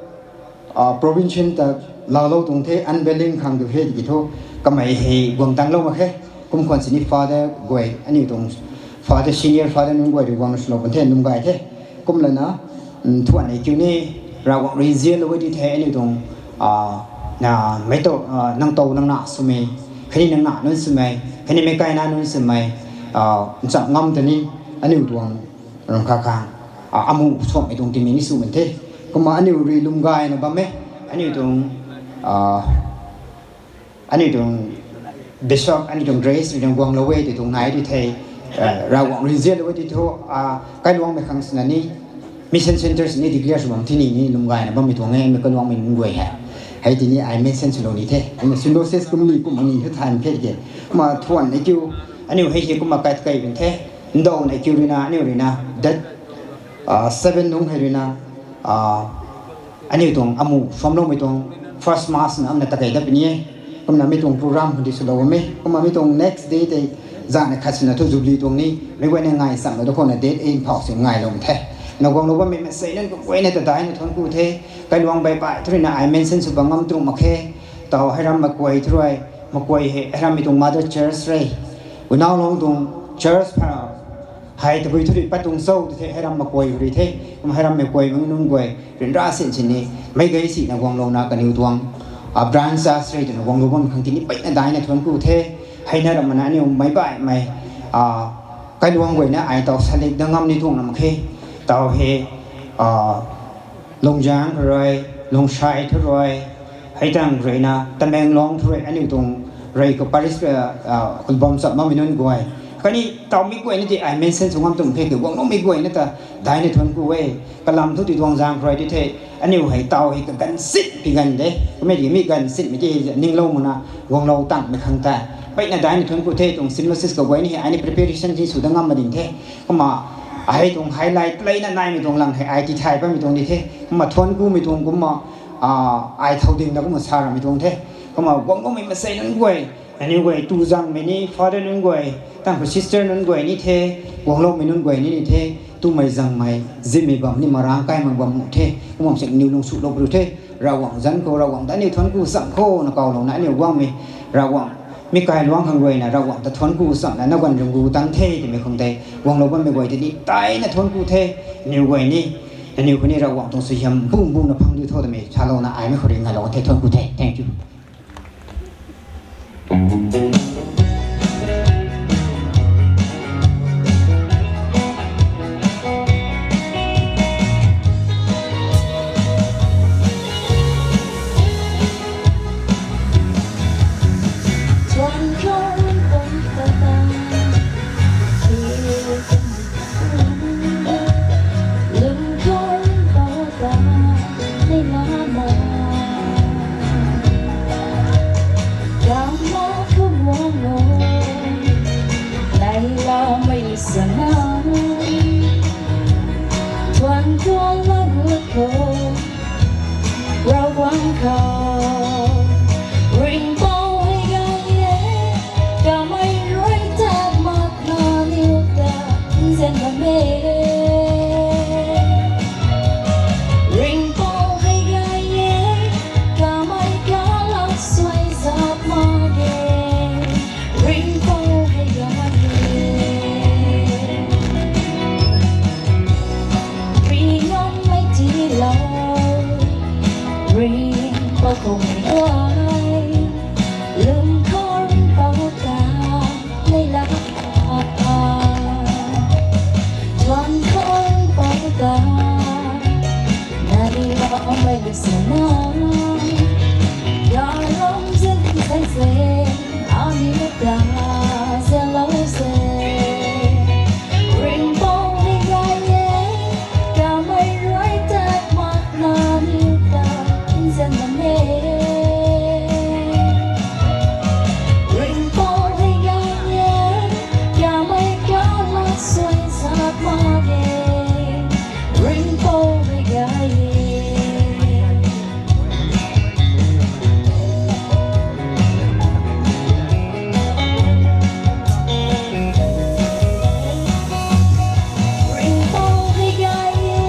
uh, provincial ta laalou tuang the unveiling khang tu he tiki thu kamei hei guang tanglou mak khe. Kum khwan sini Father guay aniu tuang Father senior Father nunc guay rui guangna swlou pan the nunc gay the. Kumlana nthuan nei kiu ni Ravguangc rui nzianlou e ti the aniu tuang ah, na mei tow ah, nang tow nang na swmei khatni nang na nunc swmei khatni meic kaina nunc swmei ah, ncham ngam ta ni aniu tuang ram kha khang ah, amu suakmei tuang tingmik ni sw man the. Kumna aniu rui lwm gayna bam e aniu tuang ah, aniu tuang Bishop aniu tuang Grace rui tuang guanglou e ti tuang nai ti the. Ravguangc rui nzianlou e ti thu ah, kailuangmei khang swna ni mission centre sini declare sw bam thini ni lwm gayna bammei tuang e mi kailuangmei nunc guay hei hei tini ai mention swlou ni the. Kumna Sibnosis kum ni kum ni thu thay mak khe tiki kumna nthuan nei kiu aniu hei hei kumna kai kei bun the. Ndau nei kiu ruina aniu ruina date ah, seven nung hei ruina ah, aniu tuang amu suamloumei tuang first mass na amna takei dat puni e. Kumna mi tuang program khou di swlou bam e kumna mi tuang next day tei zana khat swna thu Jubilee tuang ni mei guayna ngai chamlou da khou na date eight phau si ngailou the. Na guanglou bammei maansei nunc kum guayna ta daina thuanc ku the. Kailuang baih baih thu ruina ai mention sw bam ngam tuang mak khe. Taw heiram makuay thu rui makuay hei heirammei tuang mother church rui Guinangluang tuang church pha hei tabui thu rui pat tuang cho ti the heiram makuay rui the. Kumna heiram makuay mang nunc guay ryanra sin sini meic gay sina guanglouna kaniw tuang ah, branch church rui twna guanglou bam khang tini peyna daina thuanc ku the. Heina ramh mana aniu meic baihmei ah, kailuang guayna ai taw salik dat ngam ni tuang lam khe. Taw hei ah, Lungzang khou rui, Lungshai thu rui, hei tang ruina Tamenglong thu rui aniu tuang rui khou parish ah, kulbam chap makmei nunc guay khatni tawmei guayna ti ai mention sw ngam tuang the. Guangloumei guayna ta daina thuanc ku e. Kalam thu ti tuang zaeng khou rui ti the aniu hei taw hei kaganv sin pi ganv de. Kummei ti mi ganv sinmei ti hei ninglou makna guanglou tangmei khang ta peyna daina thuanc ku the. Tuang Sibnosis kaguay ni hei ai ni preparation ti sw dat ngam ma ding the. Kumna Hei tuang highlight lei na naimei tuang lang hei ai tithay patmei tuang di the. Kumna thuanc kumei tuang kumna, ai thau ding na kumna sa ramei tuang the. Kumna guangloumei masei nunc guay, aniw guay tu zangmei ni father nunc guay, tang khou sister nunc guay ni the, guangloumei nunc guay ni ni the, tumei zangmei, zimei bam ni marang kai mak bam the, kumna sik niw lung sulou ru the. Ravguangc zanc khou, Ravguangc ta aniw thuanc ku cham khou na kawlouna aniw guangmei, Ravguangc mi kailuangc khang ruina Ravguangc ta thuanc ku chamna na guan rung gu tang the twmei khang tei guanglou bammei guay tei ni taina thuanc ku the. Aniw guay ni, aniw khou ni Ravguangc tuang suaihiam bung bungna phang diu tho twmei salouna aimei khou ri ngailou the, thuanc ku the. Thank you. Ravguangc khou ringhpouc hei gay e, kamei rui tat makna niw ta nzian bam e. Ringhpouc hei gay e, kamei kalak suai zat mak ge. Ringhpouc hei gay e, ringhpouc hei gay e, ringhpouc hei gay e, ringhpouc khou mei guay, lung khou ringhpouc ta, mei la, tuang khou ringhpouc ta, nai lou mei lu sana, ya ram zan zan se, ani ta zalou se. Ringhpouc hei gay e, kamei rui tat makna niw ta nzian bam e. Ringhpouc hei gay e, kamei kalak suai zat mak ge. Ringhpouc hei gay e. Ringhpouc hei gay e,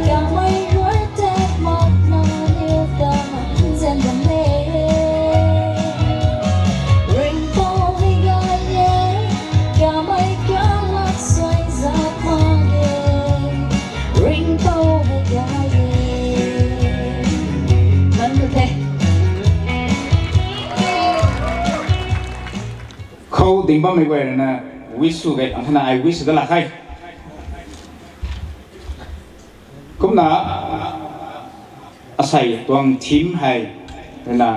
kamei rui tat makna niw ta nzian bam e. Ringhpouc hei gay e, kamei kalak suai zat mak ge. Ringhpouc hei gay e. Man tu the. Khou ding bammei guay rui na wish sw gay ang thana ai wish sw da lak khe. Kumna asei tuang theme hei rui na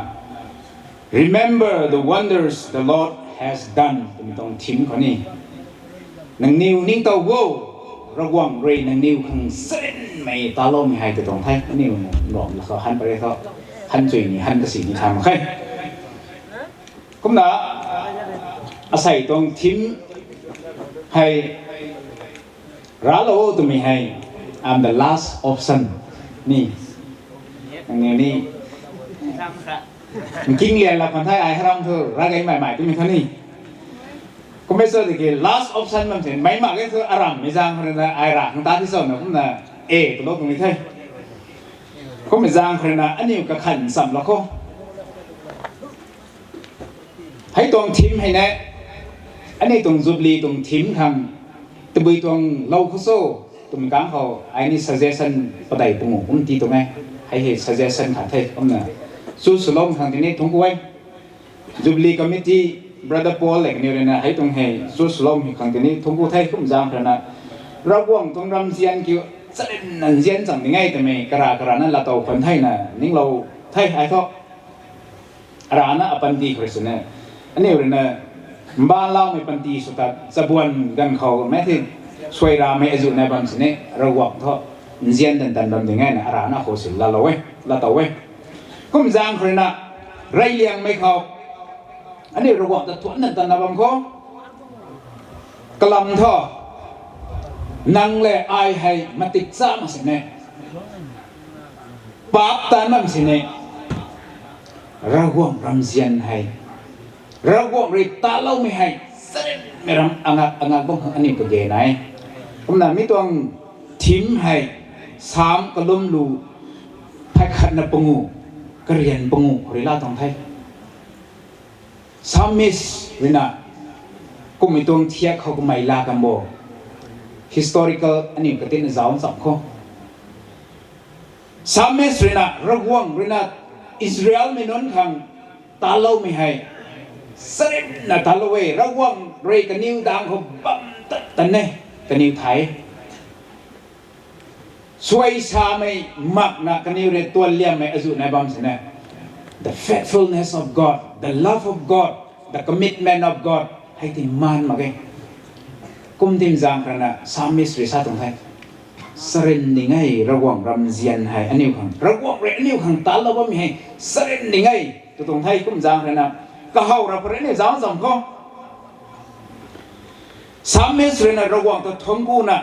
Remember the wonders the Lord has done twmei tuang theme khou ni, nangniw ningtow o, Ravguangc rui nangniw khang sarinmei taloumei hei tw tuang the. Aniw nruam la khou han pare tho, han chui ni han kasi ni tha mak khe. Kumna asei tuang theme hei raclou twmei hei, I'm the last option ni, nangniw ni nking lian lak khwan the, ai haram thu ra gay mei mei twmei tha ni. Kummei sw tiki last option bam se mei mak ge thu arammei zaeng khou rui na ai ra khang ta ti sw na kumna e twlou tuang ni the. Kummei zaeng khou rui na aniw kakhan cham lak khou hei tuang theme hei ne, aniu tuang Jubilee tuang theme khang tabui tuang lou khou cho twmei kang khou ai ni suggestion padeih pungu kum ti tuang e. Hei hei suggestion khat the kumna chu swloumei khang tini thungc ku e. Jubilee Committee, Brother Paul le kaniw rui na hei tuang hei chu swloumei khang tini thungc ku the. Kum zaeng rui na Ravguangc tuang ramzian kiu charinna nzian chang ni nge twmei kara kara na laatow khwan thena ninglou the ai thu. Arana apanty khou rui swna aniu rui na mbaanloumei panty sw tat chabuan ganv khou mei the suai ramei azuh nai bam sini Ravguangc thu nzian tan tan bam ding e na arana khou si laalou e, laatow e. Kum zaeng khou rui na reyliangmei khou aniu Ravguangc ta thuanc tan tan na bam khou kalam thu Nang le ai hei matik cha mak sini, paap tan mak sini, Ravguangc ramzian hei, Ravguangc rui taloumei hei, sarinmei ram angak angak bam khang aniu kage nai. Kumna mi tuang theme hei, Sam kalum lu, phay khatna pangu, karian pangu khou rui laa tuang the. Psalmist ruina kummei tuang thiak khou kamei laa kan bo. Historical aniu katina zauc cham khou, Psalmist ruina Ravguangc ruina Israelmei nunc khang taloumei hei, sarinna talou e. Ravguangc rui kaniw dang khou bam tat tan e, kaniw thay. Suai samei makna kaniw rui tuan liammei azuh nai bam sini. The faithfulness of God, the love of God, the commitment of God hei ti maan mak e. Kum tim zaeng kharana Psalmist rui sa tuang the, sarin ning e Ravguangc ramzian hei aniu khang, Ravguangc rui aniu khang talou bammei hei sarin ning e, tw tuang the. Kum zaeng kharana kahaw ra pharei ni zauc cham khou, Psalmist ruina Ravguangc ta thuanc kuna,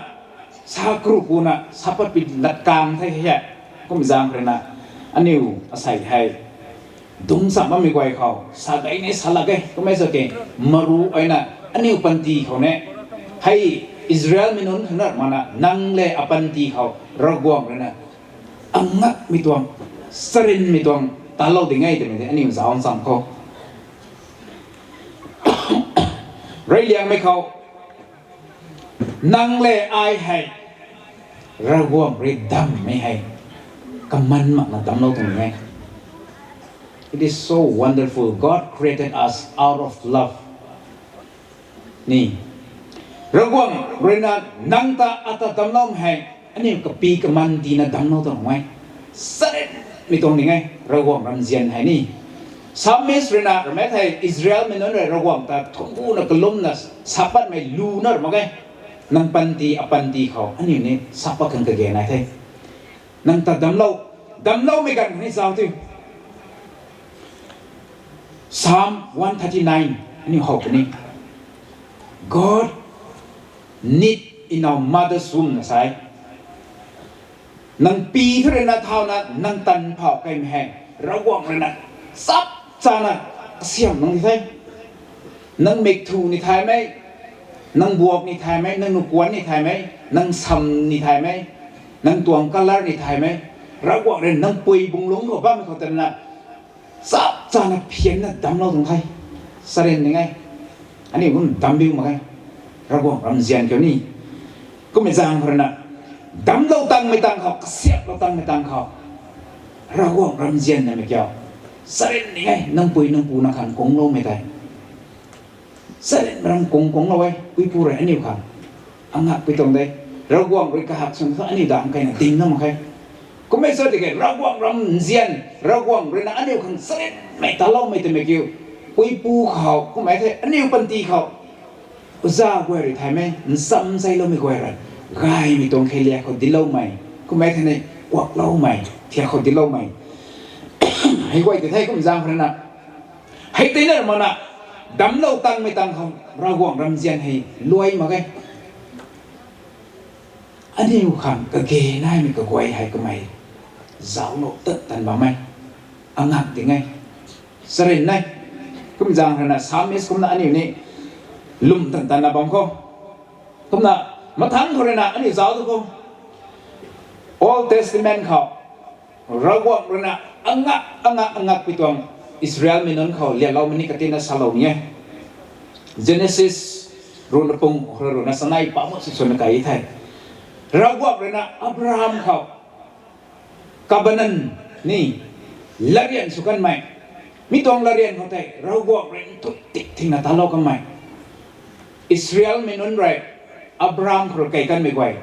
sa kru kuna sa patpui lat kang the he. Kum zaeng kharana aniu asei hei dungc cham bammei guay khou sa gay ni sa lak e. Kum e sa ke, maru aina aniu panty khou ne, hei Israelmei nunc khang na mana nang le apanty khou Ravguangc ruina angakmei tuang, sarinmei tuang talou ding e twmei tei aniu zauc cham khou, reyliangmei khou, nang le ai hei Ravguangc rui dammei hei kaman makna damclou tuang e. It is so wonderful. God created us out of love. Ni, Ravguangc ruina nang ta ata damcloumei hei aniu kapy kaman tiina damclou tuang e. Sarinmei tuang ning e Ravguangc ramzian hei ni. Psalmist ruina ramei thei Israelmei nunc rui Ravguangc ta thuanc kuna kalumna sa patmei luna ra mak e. Nang panty apanty khou aniu ni sa pat khang kage nai the. Nang ta damclou, damcloumei ganv ni zauc ti. Psalm one thirty nine aniu how puni, God knit in our mother's womb na sa e. Nang pi thu ruina thauna nang tanv phau kaimei hei Ravguangc ruina chap chana kasiam nang ni the. Nang mik thu ni thaymei, nang buak ni thaymei, nang nukuan ni thaymei, nang sam ni thaymei, nang tuang colour ni thaymei, Ravguangc rui nang pui bung lungc khou bammei khou tana chap chana phianna damclou tuang the. Sarin ning e. Aniu kum damcbiu mak e. Ravguangc ramzian kiu ni. Kummei zaeng khou ruina damclou tangmei tang khou, kasiamhlou tangmei tang khou, Ravguangc ramzian namei kiu, sarin ning e. Nang pui nang pu nang khang kungloumei tei, sarin ram kung kunglou e. Puipu rui aniu khang angakpui tuang de. Ravguangc rui kahak swn thu aniu dang kaina ding na mak khe. Kummei sa tiki Ravguangc ramzian, Ravguangc ruina aniu khang sarinmei taloumei twmei kiu, puipu khou kummei the aniu panty khou, uza guay rui thaymei, nchamcheiloumei guay rui gaymei tuang kheiliak khou dincloumei, kummei thei ni kuakloumei thiak khou dincloumei, hei guay ti the. Kum zaeng khou ruina hei tei na mana damclou tangmei tang khou Ravguangc ramzian hei luai mak e. Aniu khang kage naimei kaguay hei kamei zauclou tan tan bam e. Angak ding e, sarin e. Kum zaeng khou ruina Psalmist kumna aniu ni lwm tan tanna bam khou, kumna mathangc khou ruina aniu zauc tu khou, Old Testament khou Ravguangc ruina angak angak angakpui tuang Israelmei nunc khou lianloumei ni katina salou ni e. Genesis ruhna pung khou ruina sanei pamu si swna kai the. Ravguangc ruina Abraham khou covenant ni, latryan sw kanmei, mi tuang latryan khou tei Ravguangc rui nthuih tik thingna talou kanmei, Israelmei nunc rui Abraham khou rui kei kanmei guay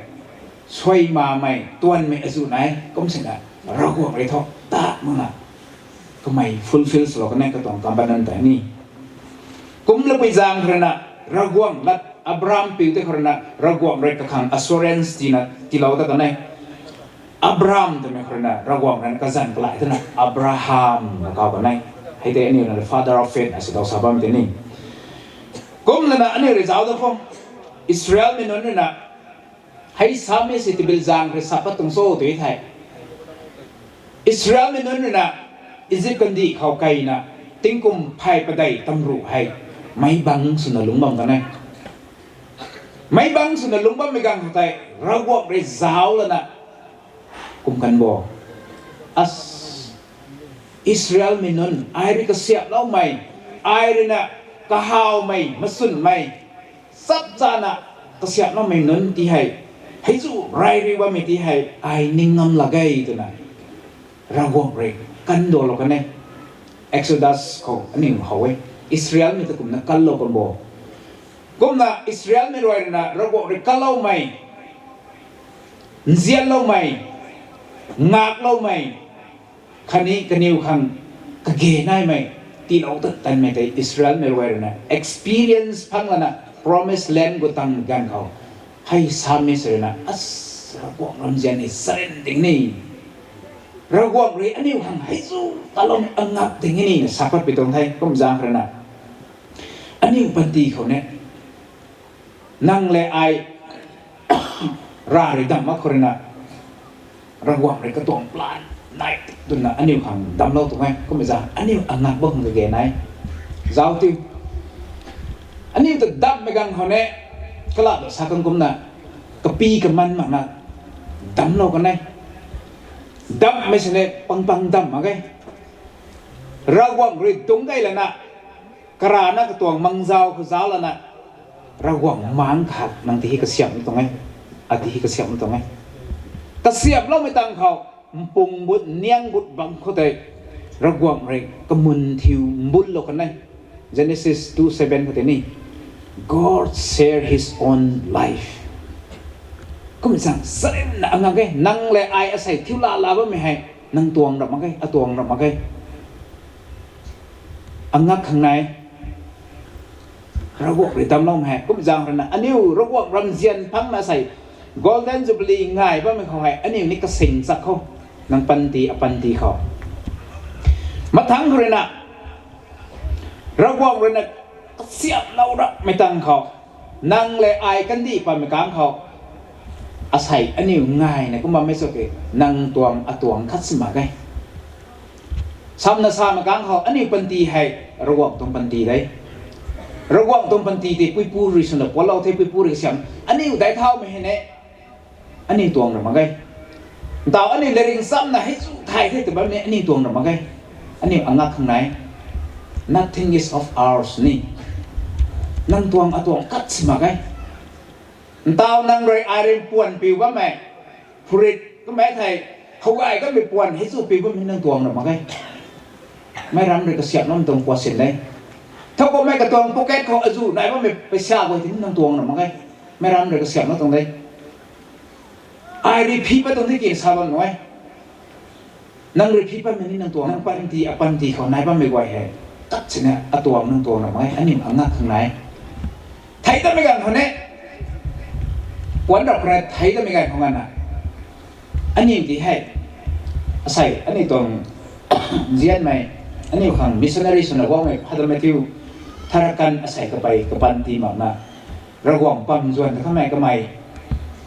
suaimamei tuanmei azuh nai. Kum sina Ravguangc rui thu tat makna kamei fulfill swlou kan e katuang covenant tei ni. Kum lapui zaeng khou ruina Ravguangc lat Abraham piu tei khou ruina Ravguangc rui kakhang assurance tina tiilou ta kan e. Abraham twmei khou ruina Ravguangc ruina kazanc kalai twna Abraham na kau kan e. Hei tei aniu na the father of faith na si dau sa bam tei ni. Kum lana aniu rui zauc da khou, Israelmei nunc ruina Hei psalmist si tabui zaeng rui sa pat tuang cho tw thei, Israelmei nunc rui na Izip kandih khou keyna tingkum phay padeih tamruh hei meic bangc swna lungc bam kan e. Meic bangc swna lungc bammei ganv khou tei Ravguangc rui zauc lana kum kan bo, Israelmei nunc, ai rui kasiamhloumei, ai rui na kahawmei, maswnmei, chap chana kasiamhloumei nunc ti hei, hei zu ray riu bammei ti hei ai ning ngam lak ge twna Ravguangc rui kandalou kan e. Exodus khou aniu how e, Israelmei ta kumna kanlou kan bo. Kumna Israelmei rui na Ravguangc rui kanloumei, nzianloumei, ngakloumei, khatni kaniw khang kage naimei tiilou tat tanmei tei Israelmei rui na experience phang lana Promised Land gu tang ganv khou, hei psalmist rui na, Ravguangc ramzian hei charyn ding ni, Ravguangc rui aniu khang hei zu taloumei angak ding ni na sa pat pi tuang the. Kum zaeng rui na aniu panty khou ne, nang le ai, rav rui damh mak khou rui na, Ravguangc rui katuang plan nai twna aniu khang damclou tuang e. Kummei zaeng aniu angak bam khang kage nai. Zauc tiu. Aniu ta dammei ganv khou ne, kalam ta sa kan kumna, kapy kaman makna damclou kan e. Dammei sini pang pang dam mak ge. Ravguangc rui dungc gay lana, karana katuang mangzau khou zauc lana, Ravguangc maengc khat nang ti hei kasiamh tuang e, ati hei kasiamh tuang e. Kasiamhloumei tang khou, mpung but niang but bang khou tei, Ravguangc rui kamun thiu mbunlou kan e. Genesis two seven khou tei ni, God share his own life. Kummei zaeng charynna angak e, nang le ai asei thiu lala bammei hei nang tuang rap mak ge, atuang rap mak ge. Angak khang nai. Ravguangc rui damcloumei hei kummei zaeng rui na aniu Ravguangc ramzian phangna sei Golden Jubilee ngai bammei khou hei aniu ni kasing chak khou, nang panty apanty khou, mathangc khou rui na Ravguangc rui na kasiamhlou rapmei tang khou, nang le ai kandih patmei kang khou, asei aniu ngaina kum bammei cho ke, nang tuang atuang khat si mak ge. Samna samei kang khou aniu panty hei Ravguangc tuang panty de. Ravguangc tuang panty tei puipu rui swna puanclou the, puipu rui kasiamh aniu daic thaumei hei ne, aniu tuang ra mak ge. Ntaw aniu latrik chamna hei chu thay the tw bammei aniu tuang ra mak ge. Aniu angak khang nai. Nothing is of ours ni. Nang tuang atuang khat si mak ge. Ntaw nang rui ai rui puan piu bammei, phurit kamei thei, how gay kamei puan hei chu piu bammei nang tuang ra mak ge. Meic ram rui kasiamhloumei tuang puat sin de. Thowkumhmei katuang pocket khou azu nai bammei paisa guay ti ni nang tuang ra mak ge. Meic ram rui kasiamhlou tuang de. Ai rui phi pat tuang di ki sa bam nai. Nang rui phi patmei ni nang tuang, nang panty apanty khou nai bammei guay hei, tat sini atuang nang tuang ra mak ge, aniu angak khang nai. Thei tatmei ganv khou ne, puanc rap kra thei tatmei ganv khou nganvna, aniu ti hei, asei aniu tuang nzianmei, aniu khang missionary swna guangmei Father Matthew Tharakan asei kapey kapanty makna, Ravguangc pam zuan ta kamei kamei,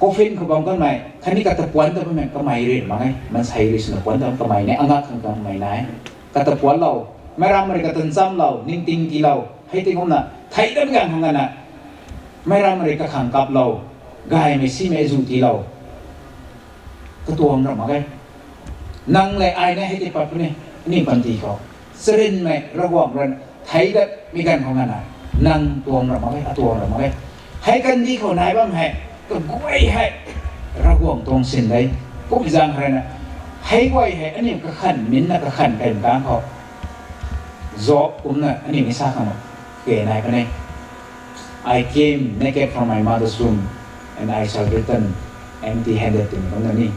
coffin khou bam kanmei khatni kata puanc ta bammei kamei rui mak ge, maansei rui swna puanc ta kamei ni angak khang kamei nai. Kata puanclou, meic ram rui kata nchamlou, ningting tiilou hei ti kumna thei tatmei ganv khang nganvna, meic ram rui kakhang kaplou, gaymei simei zu tiilou, katuang ra mak ge. Nang le ai na hei ti pat puni, aniu panty khou charynmei Ravguangc rui thei tatmei ganv khou nganvna, nang tuang ra mak ge, atuang ra mak ge. Hei kandih khou nai bam hei, kaguay hei Ravguangc tuang sin de. Kummei zaeng rui na, hei guay hei aniu kakhan minna kakhan kaymei kang khou, Job kumna aniu ni sa khang ke nai kan e. I came naked from my mother's womb, and I shall return empty-handed twmei kumna ni.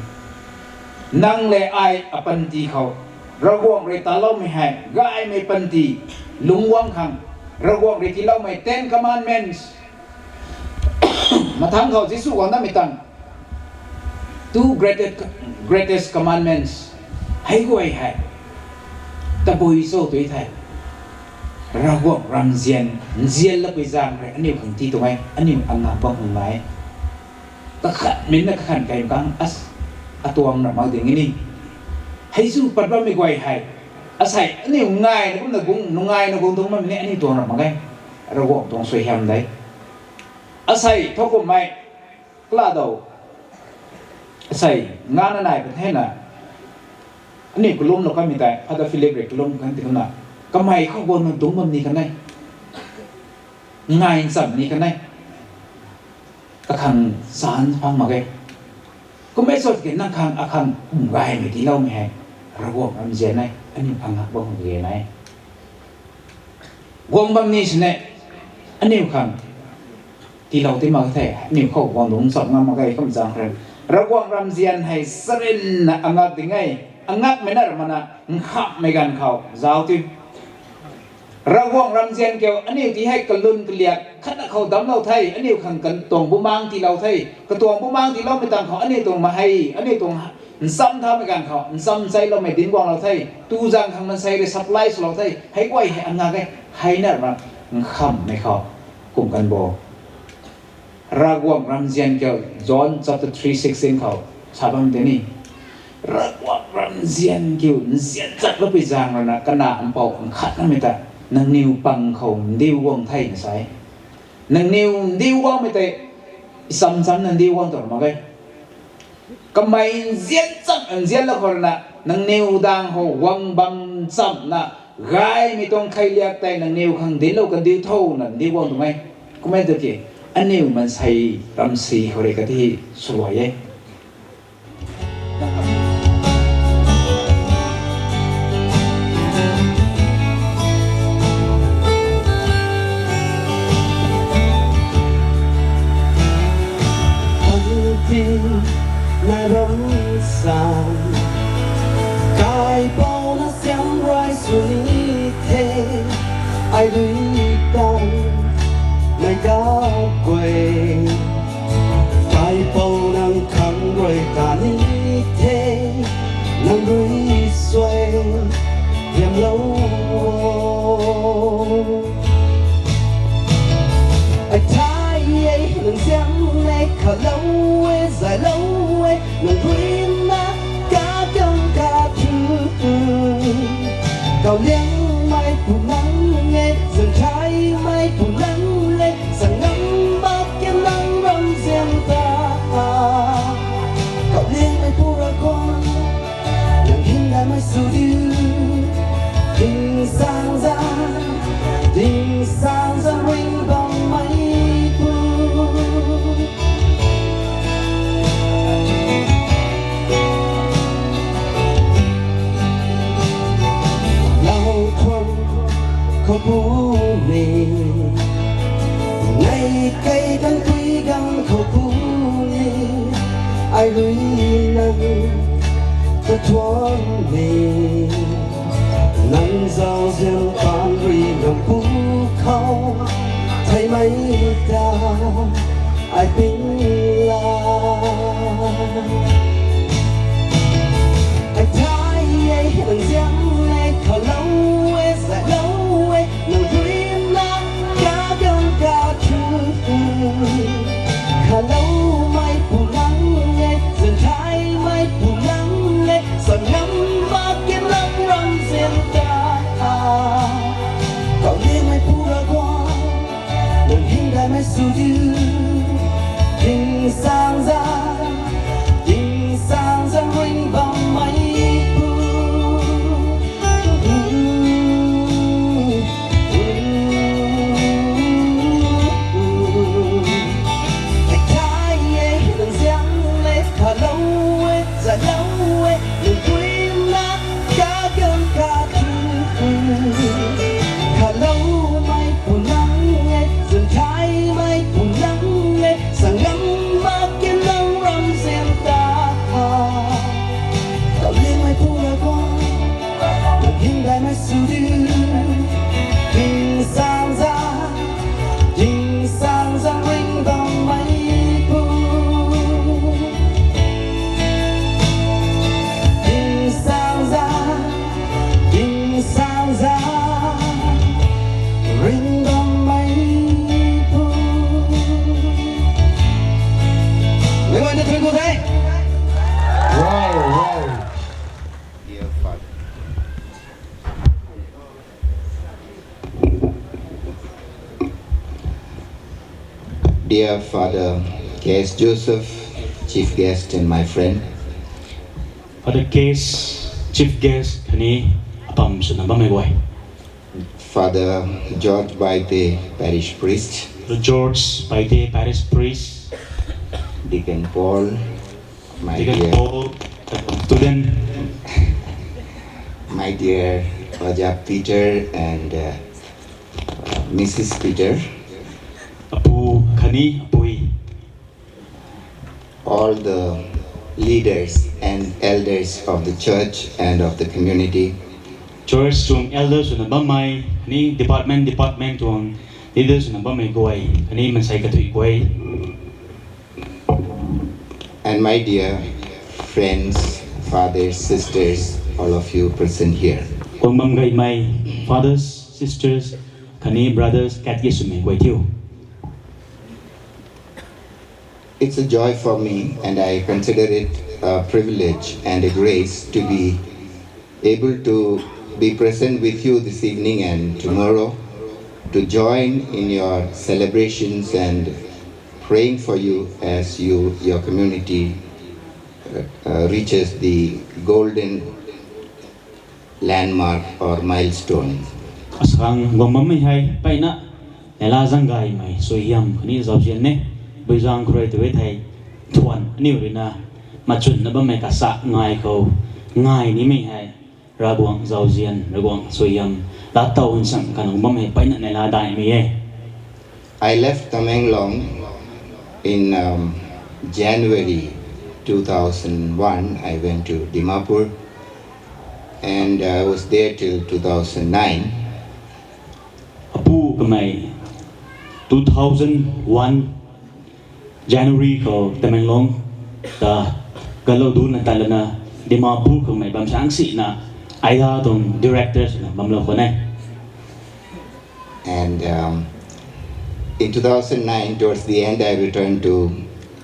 Nang le ai apanty khou, Ravguangc rui taloumei hei gaymei panty, lungc guang khang, Ravguangc rui tiiloumei Ten Commandments, mathangc khou Jisu guang namei tang, two greatest, greatest commandments, hei guay hei tabui cho tw thei, Ravguangc ramzian, nzian lapui zaeng rui aniu khang ti tuang e, aniu angak bam khang nai. Kakhat min na kakhan kai kang as atuang ra mak ding ni. Hei zu pat bammei guay hei. Asei aniu ngai na kumna gung, nungai na gung dung bammei ni aniu tuang ra mak ge. Ravguangc tuang suaihiam de. Asei thowkumhmei, kala dou. Asei, nga na nai pat hei na. Aniu kalum lou kamei tei, Father Philip rui kalum kan ti kumna. Kamei khou guang na dung bam ni kan e. Ngai ncham ni kan e. Kakhang san phang mak ge. Kum e sot ki nang khang akhang kum gaymei tiiloumei hei. Ravguangc ramzian e, aniu khang hak bam ge na e. Guang bam ni sini, aniu khang tiilou ti mak the, aniu khou guang dung chap ngam mak ge kum zaeng khe. Ravguangc ramzian hei sarinna angak ding e, angakmei na ramana, nkhamhmei ganv khou zauc ti. Ravguangc ramzian kiu, aniu ti hei kalun kaliak khatna khou damclou the, aniu khang katuang bumaeng tiilou the, katuang bumaeng tiiloumei tang khou aniu tuang mahei, aniu tuang ncham thaumei ganv khou, ncham cheiloumei dinc guanglou the, tu zaeng khang mansei rui supply swlou the, hei guay hei angak e, hei na ra, nkhamhmei khou, kum kan bo. Ravguangc ramzian kiu, John chapter three sixteen khou, sa bam tei ni. Ravguangc ramzian kiu, nzian chatloupui zaeng rana, kana mpouh nkhatnamei ta, nangniw pang khou ndiu guang the na sa e. Nangniw ndiu guangmei tei, cham cham nang ndiu guang tw mak ge. Kamei nzian cham nzianlou khou rana, nangniw daeng khou guang bam chamna, gaymei tuang kheiliak tei nangniw khang dinclou kandiu tho na ndiu guang tuang e. Kum e tiki, aniu mansei ramsi khou rui kati swluai e. Panty na ram san, kaipouc na siam rui sw ni the, ai rui tang, mei kaguay. Kaipouc nang khang rui ta ni the, nang rui suai, hiamlou. Ai thay e, nang siam e, khalou e, zaylou e, nang rui na, kakhang kathu. Kauliangmei pu nang e, zanthaymei pu nang e, sangnam mak ke nang ramzian ta. Kauliangmei pu Ravguangc, nang hymdaihmei sw diu, tingsaengzaeng, tingsaengzaeng ringbammei pu. Lau khwan khou puni, nei kei kan pui ganv khou puni, ai rui nang ta thuan ni. Nang zauzian paan rui nang pu khou, theimei ta, ai ping la. Ai thay e, nang ziam e, khalou e, zaylou e, nang rui na, kakhang kathu. Khaloumei pu nang e, zanthaymei pu nang e, sangnam mak ke nang ramzian ta. Kauliangmei pu Ravguangc, nang hymdaihmei sw diu, tingsaengzaeng, tingsaengzaeng ringbammei pu. Ai thay e, nang ziam e, khalou e, zaylou e, nang rui na, kakhang kathu. Khaloumei pu nang e, zanthaymei pu nang e, sangnam mak ke nang ramzian ta. Kauliangmei pu Ravguangc, nang hymdaihmei sw diu, tingsaengzaeng, tingsaengzaeng ringbammei pu. Tingsaengzaeng, tingsaengzaeng ringbammei pu. Dear Father K S Joseph, Chief Guest and my friend. Father K S, Chief Guest khatni apam swna bammei guay. Father George Baite, Parish Priest. Father George Baite, Parish Priest. Deacon Paul, my Deacon dear Paul, student. My dear Oja Peter and, uh, Missus Peter. Apu khatni apui. All the leaders and elders of the church and of the community. Church tuang elders swna bammei, khatni department, department tuang leaders swna bammei guay, khatni mansei kathui guay. And my dear friends, fathers, sisters, all of you present here. Guang bam gaymei fathers, sisters, khatni brothers, catechist swmei guay thiu. It's a joy for me, and I consider it a privilege and a grace to be able to be present with you this evening and tomorrow to join in your celebrations and praying for you as you, your community, uh, uh, reaches the golden landmark or milestone. Asang guang bammei hei mpeyna neihla zaeng gaymei suaihiam khatni zauzian e. Buizaeng khou rui tw e thei, thuan aniu ruina machunna bammei kasa ngai khou ngai nimei hei Ravguangc zauzian, Ravguangc suaihiam lat tow nsang kan guang bammei mpeyna neihla daihmei e. I left Tamenglong in, um, January two thousand one. I went to Dimapur and I was there till two thousand nine. Apu kamei two thousand one จันทร์ January khou Tamenglong ta galou duna tat lana Dimapur khou mei bam sang sina Aida tuang director swna bamlou khwan e. And, um, in two thousand nine, towards the end, I returned to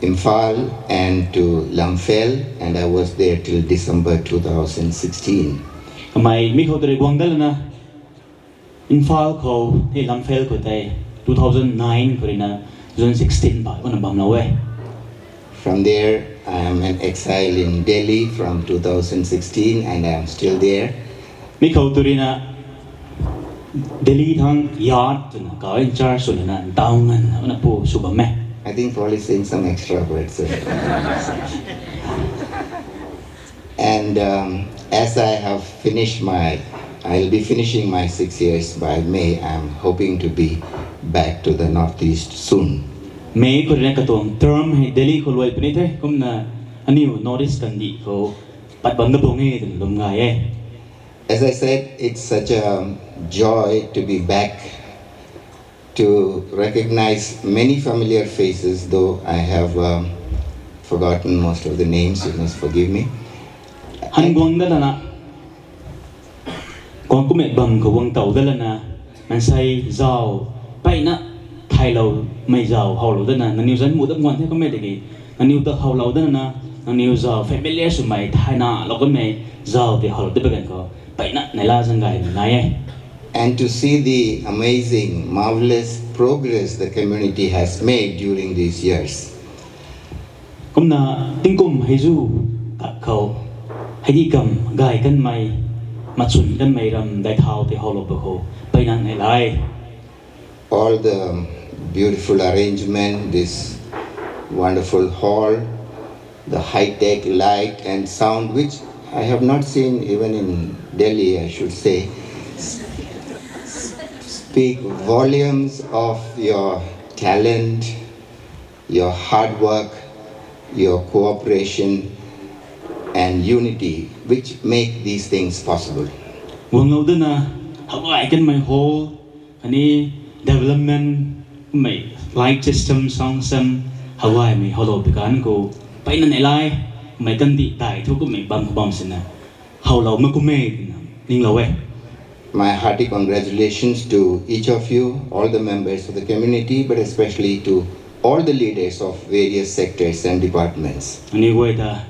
Imphal and to Lamphel, and I was there till December two thousand sixteen. Kamei mi khou tari guang dat lana Imphal khou hei Lamphel khou tei two thousand nine khou ruina two thousand sixteen ba kumna bamlou e. From there, I am an exile in Delhi from two thousand sixteen, and I am still there. Mi khou tw ruina Delhi thang yat twna kau in charge swna ntaw nganvna kumna pu sw bam e. I think Paul is saying some extra words, sir. And, um, as I have finished my, I'll be finishing my six years by May. I'm hoping to be back to the Northeast soon. May khou ruina katuang term hei Delhi khou luai puni the, kumna aniu Northeast kandih khou pat bam da pung e twna lwm gay e. As I said, it's such a joy to be back to recognize many familiar faces, though I have, um, forgotten most of the names, you must forgive me. Han guang dat lana, guang kummei bam khou guang tow dat lana, mansei zauc, mpeyna thaylou mei zauc howlou dana, nangniw zanc mu dat guang the kummei tiki, nangniw ta howlou dana, nangniw zauc familiar swmei thayna lou kanmei zauc tei howlou dat pa ganv khou, mpeyna neihla zaeng gaymei nai e. And to see the amazing, marvelous progress the community has made during these years. Kumna tingkum hei zu kat khou, hei di kam gay kanmei, machun kanmei ram dai thau tei howlou pa khou, mpeyna neihla e. All the beautiful arrangement, this wonderful hall, the high-tech light and sound, which I have not seen even in Delhi, I should say, speak volumes of your talent, your hard work, your cooperation and unity, which make these things possible. Guanglou dana, hawgay kanmei hall, khatni development, kummei light system, sound system, hawgaymei howlou pi kan khou, mpeyna neihla e, mei kandih dai thu kummei bam khou bam sina, howlou mak kummei twna ninglou e. My hearty congratulations to each of you, all the members of the community, but especially to all the leaders of various sectors and departments. Aniw guay ta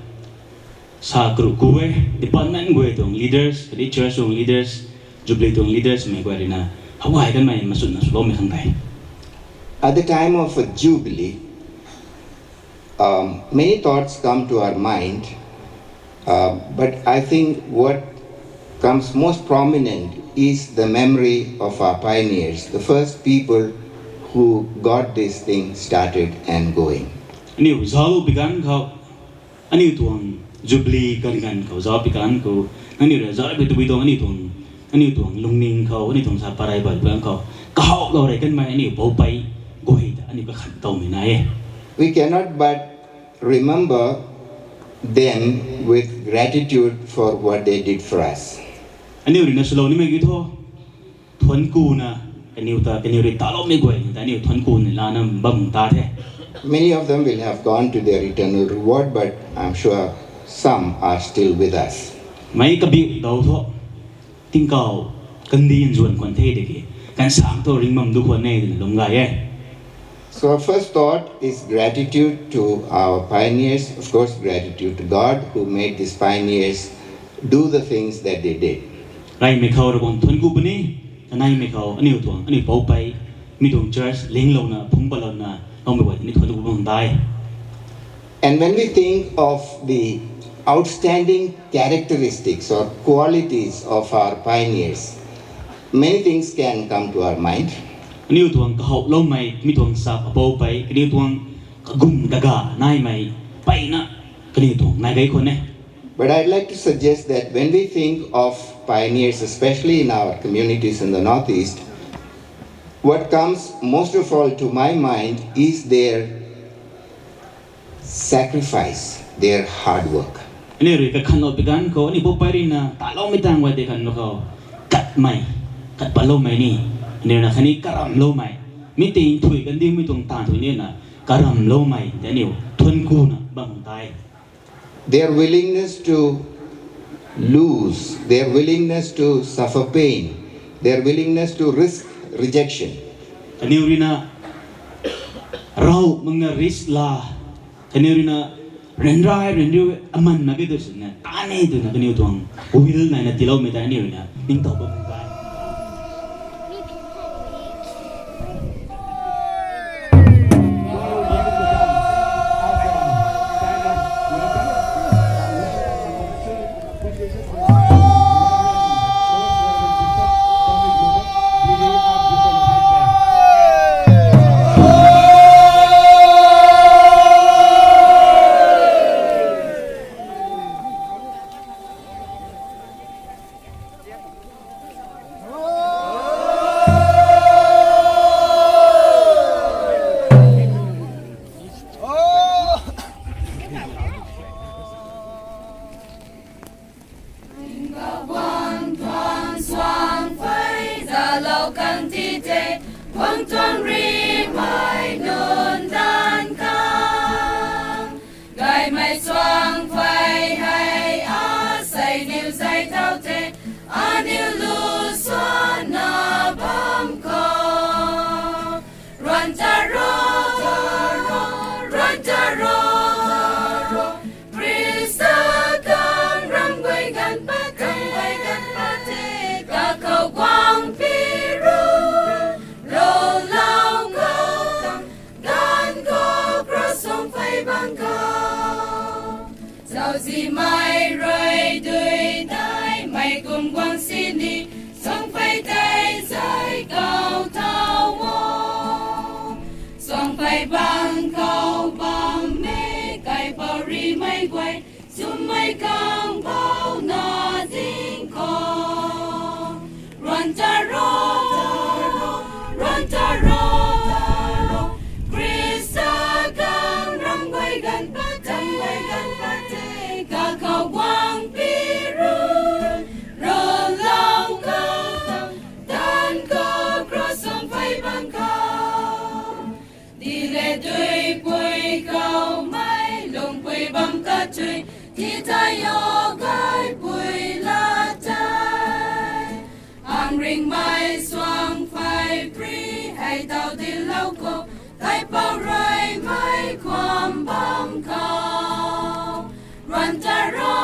sa kru ku e, department guay tuang leaders, khatni church tuang leaders, Jubilee tuang leaders mei guay ruina, hawgay kanmei machunna swloumei khang tei. At the time of a jubilee, um, many thoughts come to our mind, uh, but I think what comes most prominent is the memory of our pioneers, the first people who got this thing started and going. Aniu zauc bi ganv khou, aniu tuang jubilee kan ganv khou zauc bi ganv khou, aniu rui zauc bi tabui tuang aniu tuang, aniu tuang lungning khou, aniu tuang sa parai bai bi ganv khou, kahawlou rey kanmei aniu poupei guay ta aniu kakhan towmei nai e. We cannot but remember them with gratitude for what they did for us. Aniu rui na swlou nimei kiu thu, thuanc kuna, kaniw ta, kaniw rui taloumei guay ta aniu thuanc kuna lana bam ta the. Many of them will have gone to their eternal reward, but I'm sure some are still with us. Meic kabiu daw thu, tingkauh kandih nzuan khwan the tiki, kansang thu ringh bam du khwan e twna lum gay e. So our first thought is gratitude to our pioneers. Of course, gratitude to God who made these pioneers do the things that they did. Gaymei khou Ravguangc thuanc ku puni, kaneimei khou aniu tuang, aniu poupei, mi tuang church linglouna, phungc patlouna, loumei guay ta ni thuanc ku bam dai. And when we think of the outstanding characteristics or qualities of our pioneers, many things can come to our mind. Aniu tuang kahawloumei, mi tuang sap apoupei, kaniw tuang kagum kaga naimei, peyna, kaniw tuang nai gay khwan e. But I'd like to suggest that when we think of pioneers, especially in our communities in the Northeast, what comes most of all to my mind is their sacrifice, their hard work. Aniu rui kakhanlou bi ganv khou, aniu poupei rui na taloumei tang guay tei khanlou khou, katmei, kat patloumei ni, aniu na khatni karamloumei, mi ting thui kandihmei tuang taanv thui ni na, karamloumei tei aniu thuanc kuna bam tei. Their willingness to lose, their willingness to suffer pain, their willingness to risk rejection. Kaniw rui na rav makna risk la, kaniw rui na ryanra ryanriu aman mak ge tu sina, ta ni twna kaniw tuang will naina tiiloumei tei aniu rui na ningtow bam tei. Guang tuang suang phey zalou kang ti tei, guang tuang rimei nunc danv khang. Gaymei suang phey hei asei niw zay thau tei, aniu lu suanna bam khou. Ruan ta ro, ruan ta ro, Khrista kang ram guay ganv pat e, kakhou guang pi ru, ro lau khou, ganv khou cross suang phey bang khou. Zauczihmei rui dui tei mei kum guang sini, suang phey tei zay kau thau o. Suang phey bang khou bammei kaipouc rimei guay, swmei kang bauhna ding khou. Ruan ta ro, ruan ta ro, Khrista kang ram guay ganv pat e, kakhou guang pi ru, ro lau khou, danv khou cross suang phey bang khou. Di le duipui khou mei lungpui bam kathui, ti tei o gaipui lat tei. Ang ringmei suang phey pri hei tau dilou khou, kaipouc rui mei khwan bam khou. Ruan ta ro,